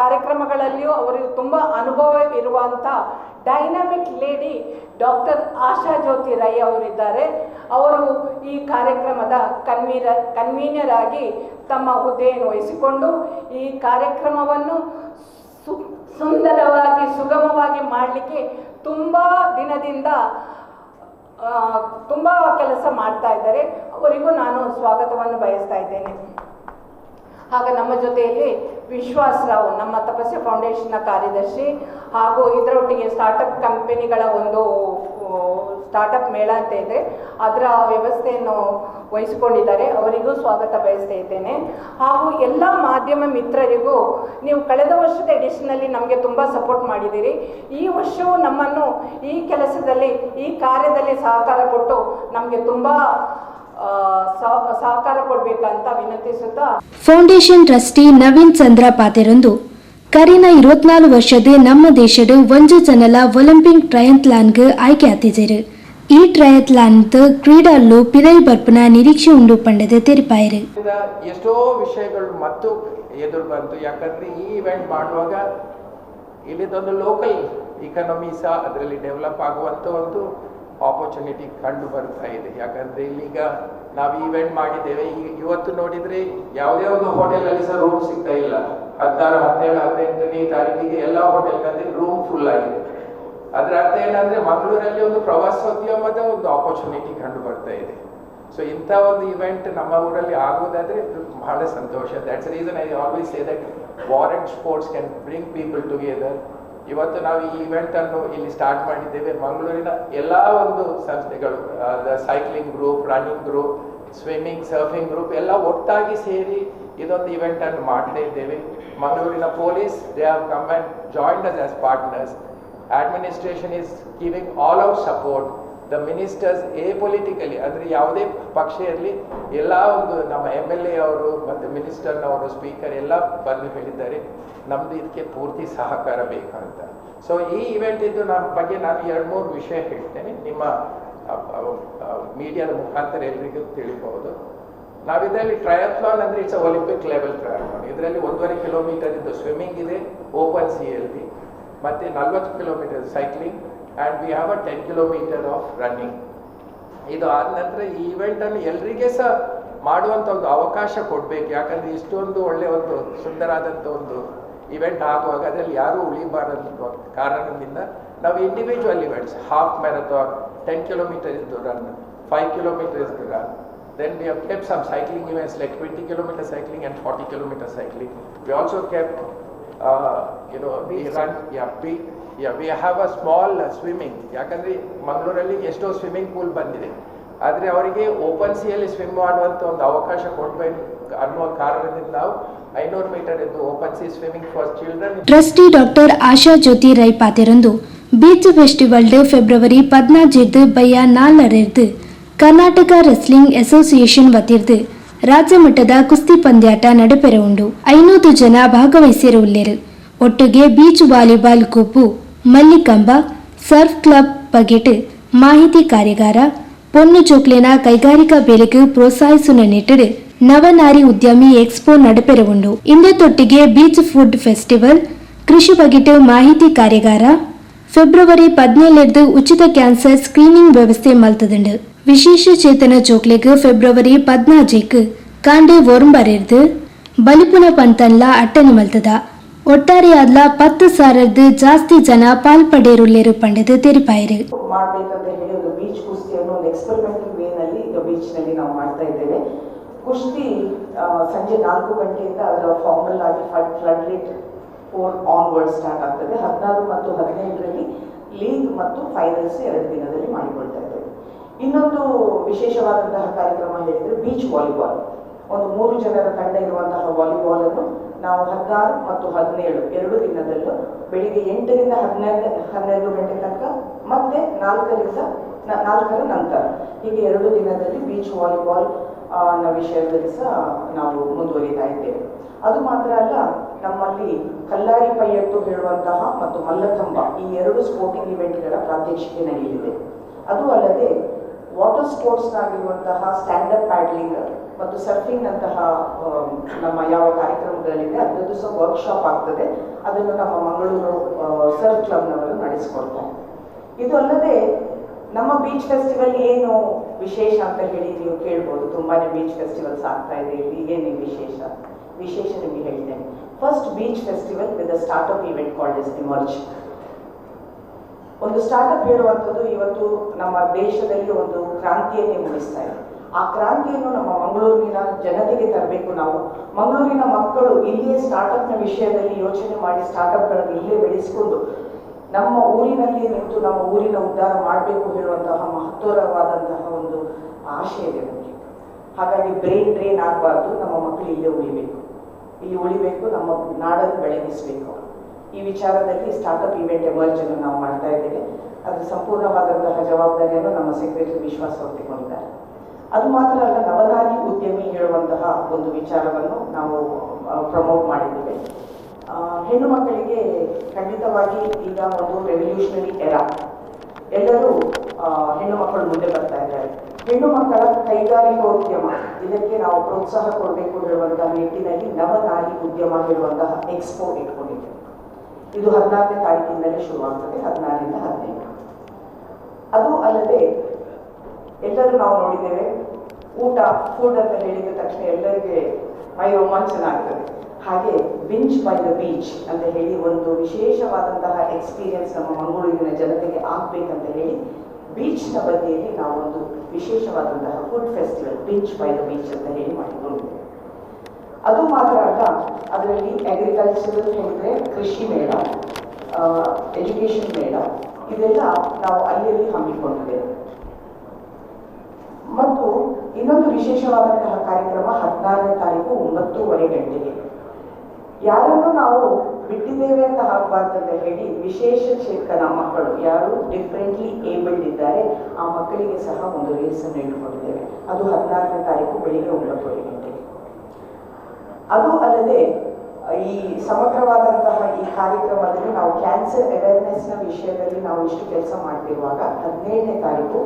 ಕಾರ್ಯಕ್ರಮಗಳಲ್ಲಿಯೂ ಅವರಿಗೆ ತುಂಬ ಅನುಭವ ಇರುವಂಥ dynamic lady doctor Asha Jyothi Rai ಅವರಿದ್ದಾರೆ. ಅವರು ಈ ಕಾರ್ಯಕ್ರಮದ ಕನ್ವೀನರ್ ಆಗಿ ತಮ್ಮ ಹುದ್ದೆಯನ್ನು ವಹಿಸಿಕೊಂಡು ಈ ಕಾರ್ಯಕ್ರಮವನ್ನು ಸುಂದರವಾಗಿ ಸುಗಮವಾಗಿ ಮಾಡಲಿಕ್ಕೆ ತುಂಬ ದಿನದಿಂದ ತುಂಬ ಕೆಲಸ ಮಾಡ್ತಾ ಇದ್ದಾರೆ. ಅವರಿಗೂ ನಾನು ಸ್ವಾಗತವನ್ನು ಬಯಸ್ತಾ ಇದ್ದೇನೆ. ಆಗ ನಮ್ಮ ಜೊತೆಯಲ್ಲಿ ವಿಶ್ವಾಸ್ ರಾವ್, ನಮ್ಮ ತಪಸ್ಯ ಫೌಂಡೇಶನ್ನ ಕಾರ್ಯದರ್ಶಿ ಹಾಗೂ ಇದರೊಟ್ಟಿಗೆ ಸ್ಟಾರ್ಟಪ್ ಕಂಪನಿಗಳ ಒಂದು ಸ್ಟಾರ್ಟಪ್ ಮೇಳ ಅಂತ ಇದೆ, ಅದರ ವ್ಯವಸ್ಥೆಯನ್ನು ವಹಿಸಿಕೊಂಡಿದ್ದಾರೆ. ಅವರಿಗೂ ಸ್ವಾಗತ ಬಯಸ್ತಾ ಇದ್ದೇನೆ. ಹಾಗೂ ಎಲ್ಲ ಮಾಧ್ಯಮ ಮಿತ್ರರಿಗೂ, ನೀವು ಕಳೆದ ವರ್ಷದ ಎಡಿಷನಲ್ಲಿ ನಮಗೆ ತುಂಬ ಸಪೋರ್ಟ್ ಮಾಡಿದ್ದೀರಿ. ಈ ವರ್ಷವೂ ನಮ್ಮನ್ನು ಈ ಕೆಲಸದಲ್ಲಿ, ಈ ಕಾರ್ಯದಲ್ಲಿ ಸಹಕಾರ ಕೊಟ್ಟು ನಮಗೆ ತುಂಬ ಸಹಕಾರ ಕೊಡಬೇಕಂತ ವಿನಂತಿಸುತ್ತಾ, ಫೌಂಡೇಶನ್ ಟ್ರಸ್ಟಿ ನವೀನ್ ಚಂದ್ರ ಪಾತೆರೊಂದು ಕರಿನ 24 ವರ್ಷದ ನಮ್ಮ ದೇಶದ ಒಂಜು ಜನಲ ಒಲಿಂಪಿಕ್ ಟ್ರಯತ್ಲಾನ್ಗೆ ಆಯ್ಕೆ ಆತಿಜರು. ಈ ಟ್ರಯತ್ಲಾನ್ ಕ್ರೀಡಾಲು ಪಿರೈ ಬರ್ಪನ ನಿರೀಕ್ಷೆ ಉಂಡು ಪಂಡದ ತೆರಿಪಾಯರು. ಎಷ್ಟೋ ವಿಷಯಗಳು ಮತ್ತು ಎದುರು ಬಂತು. ಯಾಕಂದ್ರೆ ಈ ಇವೆಂಟ್ ಮಾಡುವಾಗ ಇಲ್ಲಿದ್ದೊಂದು ಲೋಕಲ್ ಇಕಾನಮಿ ಸಹ ಅದರಲ್ಲಿ ಡೆವಲಪ್ ಆಗುವಂಥ ಒಂದು ಆಪರ್ಚುನಿಟಿ ಕಂಡು ಬರ್ತಾ ಇದೆ. ಯಾಕಂದರೆ ಇಲ್ಲಿಗ ನಾವು ಇವೆಂಟ್ ಮಾಡಿದ್ದೇವೆ, ಈಗ ಇವತ್ತು ನೋಡಿದರೆ ಯಾವುದೇ ಒಂದು ಹೋಟೆಲಲ್ಲಿ ಸಹ ರೂಮ್ ಸಿಗ್ತಾ ಇಲ್ಲ. 16, 17, 18ನೇ ತಾರೀಕಿಗೆ ಎಲ್ಲ ಹೋಟೆಲ್ನಲ್ಲಿ ರೂಮ್ ಫುಲ್ ಆಗಿದೆ. ಅದರ ಅರ್ಥ ಏನಂದರೆ ಮಂಗಳೂರಲ್ಲಿ ಒಂದು ಪ್ರವಾಸೋದ್ಯಮದ ಒಂದು ಆಪರ್ಚುನಿಟಿ ಕಂಡು ಬರ್ತಾ ಇದೆ. ಸೊ ಇಂಥ ಒಂದು ಇವೆಂಟ್ ನಮ್ಮ ಊರಲ್ಲಿ ಆಗೋದಾದರೆ ಬಹಳ ಸಂತೋಷ. That's reason I always say that war and sports can bring people together. ಇವತ್ತು ನಾವು ಈ ಇವೆಂಟನ್ನು ಇಲ್ಲಿ ಸ್ಟಾರ್ಟ್ ಮಾಡಿದ್ದೇವೆ. ಮಂಗಳೂರಿನ ಎಲ್ಲ ಒಂದು ಸಂಸ್ಥೆಗಳು, cycling group, running group, swimming, surfing group ಎಲ್ಲ ಒಟ್ಟಾಗಿ ಸೇರಿ ಇದೊಂದು ಇವೆಂಟನ್ನು ಮಾಡ್ತಾ ಇದ್ದೇವೆ. ಮಂಗಳೂರಿನ police, they have come and joined us as partners. Administration is giving all our support. The ministers apolitically, ಅಂದರೆ ಯಾವುದೇ ಪಕ್ಷ ಇರಲಿ, ಎಲ್ಲ ಒಂದು ನಮ್ಮ MLA ಅವರು ಮತ್ತು ಮಿನಿಸ್ಟರ್ನವರು, ಸ್ಪೀಕರ್ ಎಲ್ಲ ಬಂದು ಹೇಳಿದ್ದಾರೆ ನಮ್ಮದು ಇದಕ್ಕೆ ಪೂರ್ತಿ ಸಹಕಾರ ಬೇಕಂತ. ಸೊ ಈ ಇವೆಂಟ್ ಇದ್ದು ನಮ್ಮ ಬಗ್ಗೆ ನಾನು 2-3 ವಿಷಯ ಹೇಳ್ತೇನೆ. ನಿಮ್ಮ ಮೀಡಿಯಾದ ಮುಖಾಂತರ ಎಲ್ರಿಗೂ ತಿಳಿಬಹುದು. ನಾವಿದರಲ್ಲಿ ಟ್ರಯಾಥ್ಲಾನ್ ಅಂದರೆ it's Olympic level triathlon. ಇದರಲ್ಲಿ 1.5 ಕಿಲೋಮೀಟರ್ ಇದ್ದು ಸ್ವಿಮ್ಮಿಂಗ್ ಇದೆ ಓಪನ್ ಸಿಯಲ್ಲಿ, ಮತ್ತು 40 kilometre cycling, and we have a 10 kilometre of running. ಇದು ಆದ ನಂತರ ಈ ಇವೆಂಟನ್ನು ಎಲ್ರಿಗೆ ಸಹ ಮಾಡುವಂಥ ಒಂದು ಅವಕಾಶ ಕೊಡಬೇಕು. ಯಾಕಂದರೆ ಇಷ್ಟೊಂದು ಒಳ್ಳೆಯ ಒಂದು ಸುಂದರವಾದಂಥ ಒಂದು ಇವೆಂಟ್ ಆಗುವಾಗ ಅದರಲ್ಲಿ ಯಾರೂ ಉಳಿಬಾರದು ಕಾರಣದಿಂದ ನಾವು individual events, half marathon, 10 kilometre is run, 5 kilometre is run. Then we have kept some cycling events like 20 kilometer cycling and 40 kilometer cycling. We also kept, we run, we have a small swimming. ಯಾಕಂದರೆ ಮಂಗಳೂರಲ್ಲಿ ಎಷ್ಟೋ swimming pool ಬಂದಿದೆ, ಆದರೆ ಅವರಿಗೆ open ಸಿಯಲ್ಲಿ swim ಮಾಡುವಂಥ ಒಂದು ಅವಕಾಶ ಕೊಡಬೇಕು ಅನ್ನುವ ಕಾರಣದಿಂದ ನಾವು 500 ಮೀಟರ್ ಇದ್ದು open sea swimming for children. Trustee doctor Asha Jyothi Rai ಪಾತೆರೊಂದು beach festival February 14 ಬಯ್ಯ 4 ಕರ್ನಾಟಕ ರೆಸ್ಲಿಂಗ್ ಅಸೋಸಿಯೇಷನ್ ವತಿರ್ದು ರಾಜ್ಯ ಮಟ್ಟದ ಕುಸ್ತಿ ಪಂದ್ಯಾಟ ನಡೆಪೆರ ಉಂಡು. 500 ಜನ ಭಾಗವಹಿಸಿರುವುಲ್ಲೇರು. ಒಟ್ಟಿಗೆ ಬೀಚ್ ವಾಲಿಬಾಲ್ ಗುಂಪು, ಮಲ್ಲಿಕಂಬ, ಸರ್ಫ್ ಕ್ಲಬ್ ಬಗೆಟ್ ಮಾಹಿತಿ ಕಾರ್ಯಾಗಾರ, ಪೊನ್ನು ಚೋಕ್ಲೆನ ಕೈಗಾರಿಕಾ ಬೇಲೆಗೆ ಪ್ರೋತ್ಸಾಹಿಸುವ ನಿಟ್ಟಿಡು ನವನಾರಿ ಉದ್ಯಮಿ ಎಕ್ಸ್ಪೋ ನಡೆಪೆರ ಉಂಡು. ಇಂದ ತೊಟ್ಟಿಗೆ beach food festival, ಕೃಷಿ ಬಗೆಟ್ ಮಾಹಿತಿ ಕಾರ್ಯಾಗಾರ, ಫೆಬ್ರವರಿ 17 ಉಚಿತ ಕ್ಯಾನ್ಸರ್ ಸ್ಕ್ರೀನಿಂಗ್ ವ್ಯವಸ್ಥೆ ಮಲ್ತದುಂಡು. ವಿಶೇಷ ಚೇತನ ಚೋಕ್ಲೆಗ್ ಫೆಬ್ರವರಿ 14 ಕಾಂಡೆ ಒರಂಬರೆರ್ದು ಬಲಿಪುನ ಪಂತನ್ಲ ಅಟ್ಟನೆ ಮಲ್ತದ. ಒಟ್ಟಾರೆಯಾದ್ಲ 10,000 ಜಾಸ್ತಿ ಜನ ಪಾಲ್ಪಡೇರುಲ್ಲೇರು ಪಂಡದು ತೆರಿಪಾಯರು. ಮಾಡಬೇಕಂತ ಹೇಳಿ ಒಂದು ಬೀಚ್ ಕುಸ್ತಿಯನ್ನು ಒಂದು ಎಕ್ಸ್ಪೆರಿಮೆಂಟಲ್ ವೇನಲ್ಲಿ ಈಗ ಬೀಚ್ನಲ್ಲಿ ನಾವು ಮಾಡ್ತಾ ಇದ್ದೇವೆ. ಕುಸ್ತಿ ಸಂಜೆ 4 ಗಂಟೆಯಿಂದ ಅದರ ಫಾರ್ಮಲ್ ಆಗಿ flood light 4 onward start ಆಗ್ತದೆ. 16 ಮತ್ತು 17ರಲ್ಲಿ ಲೀಗ್ ಮತ್ತು ಫೈನಲ್ಸ್ 2 ದಿನದಲ್ಲಿ ಮಾಡಿಕೊಳ್ತಾ ಇದ್ದೇವೆ. ಇನ್ನೊಂದು ವಿಶೇಷವಾದಂತಹ ಕಾರ್ಯಕ್ರಮ ಹೇಳಿದರೆ ಬೀಚ್ ವಾಲಿಬಾಲ್. ಒಂದು 3 ಜನರ ತಂಡ ಇರುವಂತಹ ವಾಲಿಬಾಲನ್ನು ನಾವು 16 ಮತ್ತು 17 2 ದಿನದಲ್ಲೂ ಬೆಳಿಗ್ಗೆ 8 ರಿಂದ 12 ಗಂಟೆ ತನಕ ಮತ್ತು 4ರ ನಂತರ ಹೀಗೆ 2 ದಿನದಲ್ಲಿ ಬೀಚ್ ವಾಲಿಬಾಲ್ ನ ವಿಷಯದಲ್ಲಿ ಸಹ ನಾವು ಮುಂದುವರಿತಾ ಇದ್ದೇವೆ. ಅದು ಮಾತ್ರ ಅಲ್ಲ, ನಮ್ಮಲ್ಲಿ ಕಲ್ಲಾರಿ ಪೈಯಟ್ಟು ಹೇಳುವಂತಹ ಮತ್ತು ಮಲ್ಲಕಂಬ ಈ 2 ಸ್ಪೋರ್ಟಿಂಗ್ ಇವೆಂಟ್ಗಳ ಪ್ರಾತ್ಯಕ್ಷಿಕೆ ನಡೆಯಲಿದೆ. ಅದು ಅಲ್ಲದೆ ವಾಟರ್ ಸ್ಪೋರ್ಟ್ಸ್ನಾಗಿರುವಂತಹ stand up paddling ಮತ್ತು ಸರ್ಫಿಂಗ್ನಂತಹ ನಮ್ಮ ಯಾವ ಕಾರ್ಯಕ್ರಮಗಳಿದೆ ಅದರದ್ದು ಸಹ ವರ್ಕ್ಶಾಪ್ ಆಗ್ತದೆ. ಅದನ್ನು ನಮ್ಮ ಮಂಗಳೂರು ಸರ್ಫ್ ಕ್ಲಬ್ನವರು ನಡೆಸಿಕೊಡ್ತಾರೆ. ಇದು ಅಲ್ಲದೆ ನಮ್ಮ ಬೀಚ್ ಫೆಸ್ಟಿವಲ್ ಏನು ವಿಶೇಷ ಅಂತ ಹೇಳಿ ನೀವು ಕೇಳ್ಬೋದು. ತುಂಬಾ ಬೀಚ್ ಫೆಸ್ಟಿವಲ್ಸ್ ಆಗ್ತಾ ಇದೆ ಇಲ್ಲಿ, ಏನು ವಿಶೇಷ? ವಿಶೇಷ ನಿಮಗೆ ಹೇಳ್ತೇನೆ. First beach festival with a startup event called as emerge. ಒಂದು ಸ್ಟಾರ್ಟಪ್ ಹೇಳುವಂಥದ್ದು ಇವತ್ತು ನಮ್ಮ ದೇಶದಲ್ಲಿ ಒಂದು ಕ್ರಾಂತಿಯನ್ನೇ ಮೂಡಿಸ್ತಾ ಇದೆ. ಆ ಕ್ರಾಂತಿಯನ್ನು ನಮ್ಮ ಮಂಗಳೂರಿನ ಜನತೆಗೆ ತರಬೇಕು. ನಾವು ಮಂಗಳೂರಿನ ಮಕ್ಕಳು ಇಲ್ಲಿಯೇ ಸ್ಟಾರ್ಟಪ್ನ ವಿಷಯದಲ್ಲಿ ಯೋಚನೆ ಮಾಡಿ ಸ್ಟಾರ್ಟಪ್ಗಳನ್ನು ಇಲ್ಲೇ ಬೆಳೆಸಿಕೊಂಡು ನಮ್ಮ ಊರಿನಲ್ಲಿ ನಿಂತು ನಮ್ಮ ಊರಿನ ಉದ್ಧಾರ ಮಾಡಬೇಕು ಹೇಳುವಂತಹ ಮಹತ್ತರವಾದಂತಹ ಒಂದು ಆಶೆ ಇದೆ ನಮಗೆ. ಹಾಗಾಗಿ ಬ್ರೈನ್ ಡ್ರೈನ್ ಆಗಬಾರ್ದು, ನಮ್ಮ ಮಕ್ಕಳು ಇಲ್ಲೇ ಉಳಿಬೇಕು, ಇಲ್ಲಿ ಉಳಿಬೇಕು, ನಮ್ಮ ನಾಡನ್ನು ಬೆಳಗಿಸಬೇಕು. ಈ ವಿಚಾರದಲ್ಲಿ startup event emerge ಅನ್ನು ನಾವು ಮಾಡ್ತಾ ಇದ್ದೇವೆ. ಅದರ ಸಂಪೂರ್ಣವಾದಂತಹ ಜವಾಬ್ದಾರಿಯನ್ನು ನಮ್ಮ ಸೆಕ್ರೆಟರಿ ವಿಶ್ವಾಸ ಹೊತ್ತುಕೊಂಡಿದ್ದಾರೆ. ಅದು ಮಾತ್ರ ಅಲ್ಲ, ನವನಾರಿ ಉದ್ಯಮಿ ಹೇಳುವಂತಹ ಒಂದು ವಿಚಾರವನ್ನು ನಾವು ಪ್ರಮೋಟ್ ಮಾಡಿದ್ದೇವೆ. ಹೆಣ್ಣು ಮಕ್ಕಳಿಗೆ ಖಂಡಿತವಾಗಿ ಈಗ ಒಂದು ರೆವಲ್ಯೂಷನರಿ ಎರಾ, ಎಲ್ಲರೂ ಹೆಣ್ಣು ಮಕ್ಕಳು ಮುಂದೆ ಬರ್ತಾ ಇದ್ದಾರೆ. ಹೆಣ್ಣು ಮಕ್ಕಳ ಕೈಗಾರಿಕೋದ್ಯಮ ಇದಕ್ಕೆ ನಾವು ಪ್ರೋತ್ಸಾಹ ಕೊಡಬೇಕು ಹೇಳುವಂತಹ ನಿಟ್ಟಿನಲ್ಲಿ ನವನಾರಿ ಉದ್ಯಮ ಹೇಳುವಂತಹ ಎಕ್ಸ್ಪೋ ಇಟ್ಕೊಂಡಿದ್ದೇವೆ. ಇದು 14ನೇ ತಾರೀಕಿಂದಲೇ ಶುರುವಾಗ್ತದೆ, 14 ರಿಂದ 18. ಅದು ಅಲ್ಲದೆ ಎಲ್ಲರೂ ನಾವು ನೋಡಿದ್ದೇವೆ, ಊಟ ಫುಡ್ ಅಂತ ಹೇಳಿದ ತಕ್ಷಣ ಎಲ್ಲರಿಗೆ ಮೈ ರೋಮಾಂಚನ ಆಗ್ತದೆ. ಹಾಗೆ binge by the beach ಅಂತ ಹೇಳಿ ಒಂದು ವಿಶೇಷವಾದಂತಹ ಎಕ್ಸ್ಪೀರಿಯನ್ಸ್ ನಮ್ಮ ಮಂಗಳೂರಿನ ಜನತೆಗೆ ಆಗ್ಬೇಕಂತ ಹೇಳಿ ಬೀಚ್ನ ಬದಿಯಲ್ಲಿ ನಾವೊಂದು ವಿಶೇಷವಾದಂತಹ food festival binge by the beach ಅಂತ ಹೇಳಿ ಮಾಡಿಕೊಂಡಿದ್ದೇವೆ. ಅದು ಮಾತ್ರ ಅಲ್ಲ, ಅದರಲ್ಲಿ ಅಗ್ರಿಕಲ್ಚರಲ್ ಹೇಳಿದರೆ ಕೃಷಿ ಮೇಳ, ಎಜುಕೇಷನ್ ಮೇಳ, ಇದೆಲ್ಲ ನಾವು ಅಲ್ಲಿ ಹಮ್ಮಿಕೊಂಡಿದ್ದೇವೆ. ಮತ್ತು ಇನ್ನೊಂದು ವಿಶೇಷವಾದಂತಹ ಕಾರ್ಯಕ್ರಮ 16ನೇ ತಾರೀಕು 9:30 ಗಂಟೆಗೆ. ಯಾರನ್ನು ನಾವು ಬಿಟ್ಟಿದ್ದೇವೆ ಅಂತ ಆಗಬಾರ್ದಂತ ಹೇಳಿ ವಿಶೇಷ ಚೇತನ ಮಕ್ಕಳು ಯಾರು ಡಿಫ್ರೆಂಟ್ಲಿ ಏಬಲ್ಡ್ ಇದ್ದಾರೆ ಆ ಮಕ್ಕಳಿಗೆ ಸಹ ಒಂದು ರೇಸನ್ನು ಇಟ್ಟುಕೊಂಡಿದ್ದೇವೆ. ಅದು 16ನೇ ತಾರೀಕು ಬೆಳಿಗ್ಗೆ 9:30 ಗಂಟೆಗೆ. ಅದು ಅಲ್ಲದೆ ಈ ಸಮಗ್ರವಾದಂತಹ ಈ ಕಾರ್ಯಕ್ರಮದಲ್ಲಿ ನಾವು ಕ್ಯಾನ್ಸರ್ ಅವೇರ್ನೆಸ್ನ ವಿಷಯದಲ್ಲಿ ನಾವು ಇಷ್ಟು ಕೆಲಸ ಮಾಡ್ತಿರುವಾಗ 17ನೇ ತಾರೀಕು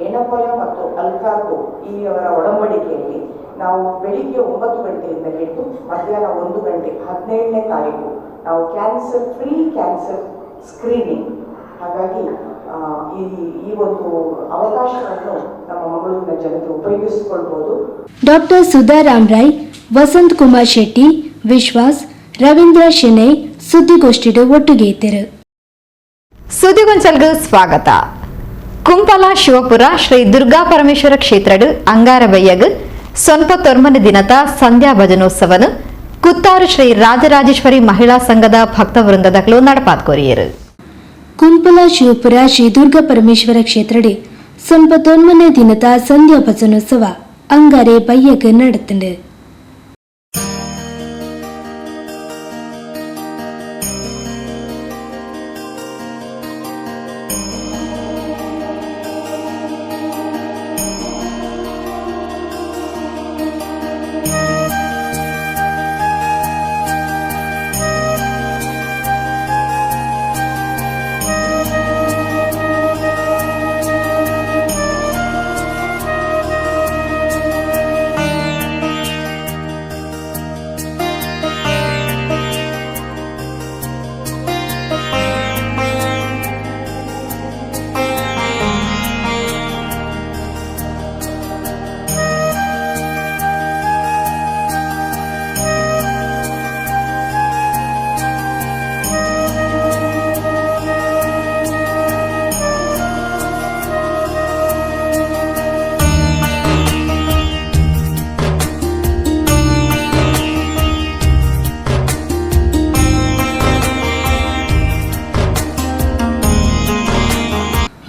ಏನಪ್ಪಯ ಮತ್ತು ಅಲ್ಕಾರ್ಗೋ ಈ ಅವರ ಒಡಂಬಡಿಕೆಯಲ್ಲಿ ನಾವು ಬೆಳಿಗ್ಗೆ 9 ಗಂಟೆಯಿಂದ ಹಿಡಿದು ಮಧ್ಯಾಹ್ನ 1 ಗಂಟೆ 17ನೇ ತಾರೀಕು ನಾವು ಕ್ಯಾನ್ಸರ್ ಫ್ರೀ ಕ್ಯಾನ್ಸರ್ ಸ್ಕ್ರೀನಿಂಗ್. ಹಾಗಾಗಿ ಈ ಈ ಒಂದು ಅವಕಾಶವನ್ನು ನಮ್ಮ ಮಂಗಳೂರಿನ ಜನತೆ ಉಪಯೋಗಿಸಿಕೊಳ್ಬೋದು. ಡಾಕ್ಟರ್ ಸುಧಾರಾಮ್ ರೈ, ವಸಂತ್ ಕುಮಾರ್ ಶೆಟ್ಟಿ, ವಿಶ್ವಾಸ್, ರವೀಂದ್ರ ಶೆಣೈ ಸುದ್ದಿಗೋಷ್ಠಿಡು ಒಟ್ಟುಗೇತರು. ಸುದ್ದಿಗೊಂಚಲ್ಗೆ ಸ್ವಾಗತ. ಕುಂಪಲ ಶಿವಪುರ ಶ್ರೀ ದುರ್ಗಾ ಪರಮೇಶ್ವರ ಕ್ಷೇತ್ರಡು ಅಂಗಾರಬಯ್ಯಗ್ ಸೊನ್ಪ ತೊರ್ಮನೆ ದಿನದ ಸಂಧ್ಯಾ ಭಜನೋತ್ಸವನು ಕುತ್ತಾರು ಶ್ರೀ ರಾಜರಾಜೇಶ್ವರಿ ಮಹಿಳಾ ಸಂಘದ ಭಕ್ತವೃಂದದಗಳು ನಡಪಾತ್ಕೊರಿಯರು. ಕುಂಪಲ ಶಿವಪುರ ಶ್ರೀ ದುರ್ಗಾ ಪರಮೇಶ್ವರ ಕ್ಷೇತ್ರಡೆ ಸೊನ್ಪ ತೊನ್ಮನೆ ದಿನದ ಸಂಧ್ಯಾ ಭಜನೋತ್ಸವ ಅಂಗಾರೆ ಬಯ್ಯಗ್ ನಡೆತಂಡು.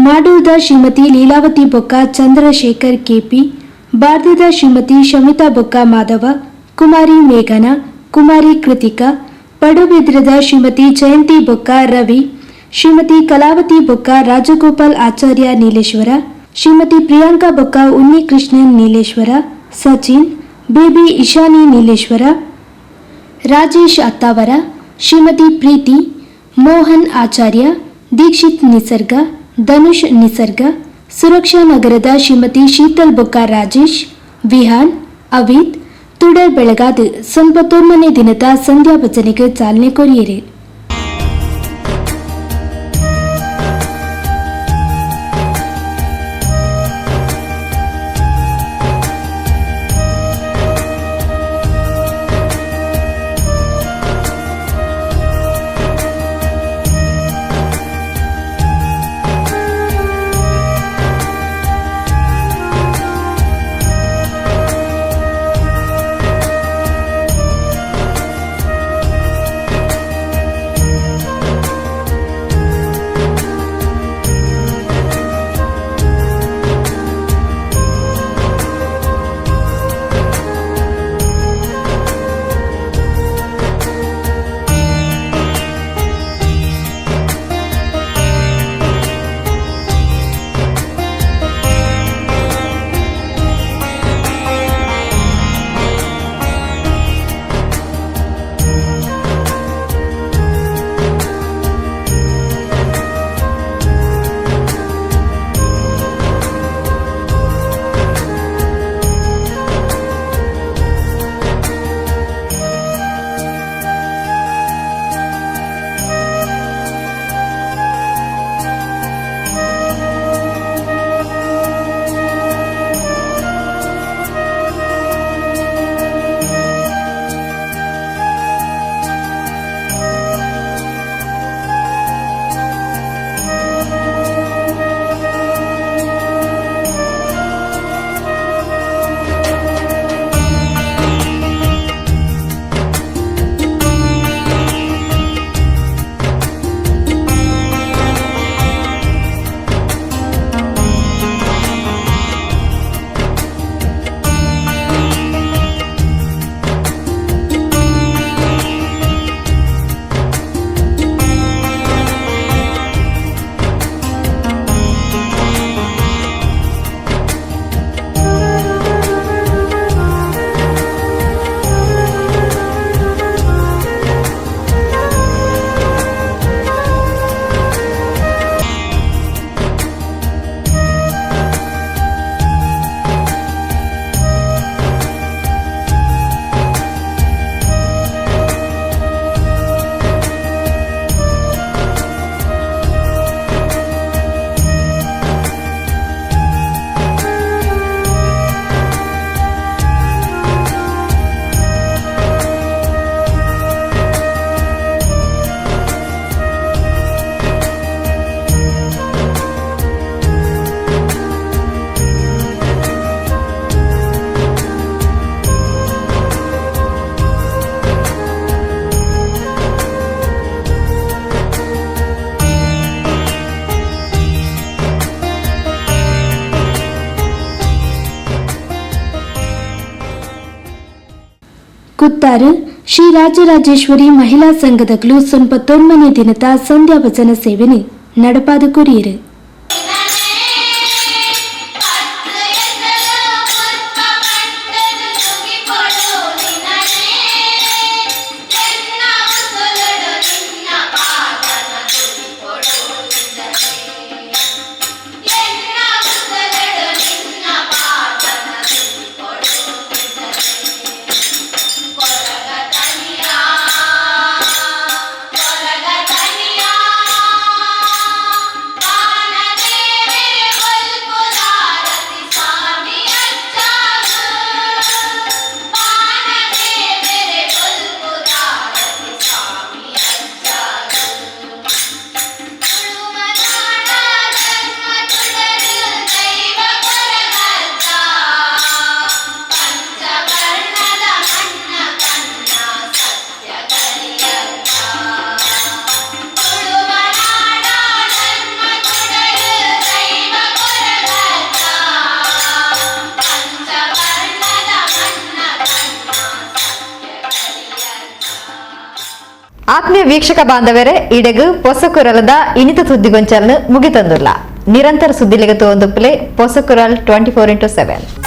ಮಾಡೂರ್ದ ಶ್ರೀಮತಿ ಲೀಲಾವತಿ ಬೊಕ್ಕ ಚಂದ್ರಶೇಖರ್ ಕೆಪಿ, ಬಾರ್ದಿದ ಶ್ರೀಮತಿ ಶಮಿತಾ ಬೊಕ್ಕ ಮಾಧವ, ಕುಮಾರಿ ಮೇಘನಾ, ಕುಮಾರಿ ಕೃತಿಕಾ, ಪಡುಬಿದ್ರದ ಶ್ರೀಮತಿ ಜಯಂತಿ ಬೊಕ್ಕ ರವಿ, ಶ್ರೀಮತಿ ಕಲಾವತಿ ಬೊಕ್ಕ ರಾಜಗೋಪಾಲ್ ಆಚಾರ್ಯ ನೀಲೇಶ್ವರ, ಶ್ರೀಮತಿ ಪ್ರಿಯಾಂಕಾ ಬೊಕ್ಕ ಉನ್ನಿ ಕೃಷ್ಣನ್ ನೀಲೇಶ್ವರ, ಸಚಿನ್, ಬೇಬಿ ಇಶಾನಿ ನೀಲೇಶ್ವರ, ರಾಜೇಶ್ ಅತ್ತಾವರ, ಶ್ರೀಮತಿ ಪ್ರೀತಿ, ಮೋಹನ್ ಆಚಾರ್ಯ, ದೀಕ್ಷಿತ್ ನಿಸರ್ಗ, ಧನುಷ್ ನಿಸರ್ಗ, ಸುರಕ್ಷಾ ನಗರದ ಶ್ರೀಮತಿ ಶೀತಲ್ ಬೊಕ್ಕ ರಾಜೇಶ್, ವಿಹಾನ್, ಅವಿತ್, ತುಡರ್ ಬೆಳಗಾದ ಸೊನ್ಪತ್ತೊಂಬನೇ ದಿನದ ಸಂಧ್ಯಾ ಭಜನೆಗೆ ಚಾಲನೆ ಕೊರಿಯರು. ಕುತ್ತಾರು ಶ್ರೀ ರಾಜರಾಜೇಶ್ವರಿ ಮಹಿಳಾ ಸಂಘದಕ್ಲು ಸೊನ್ಪ ತೊನ್ಮನೆ ದಿನದ ಸಂಧ್ಯಾ ಭಜನ ಸೇವೆನೆ ನಡಪಾದ ಕೊರಿಯರು. ಆತ್ಮೀಯ ವೀಕ್ಷಕ ಬಾಂಧವರೇ, ಇಡೆಗು ಪೊಸಕುರಲದ ಇನಿತ ಸುದ್ದಿಗೊಂಚಲನ್ನು ಮುಗಿತಂದುಲ್ಲ. ನಿರಂತರ ಸುದ್ದಿಲಿಗೆ ತೋಂದುಪ್ಲೆ ಪೊಸಕುರಲ್ 24x7.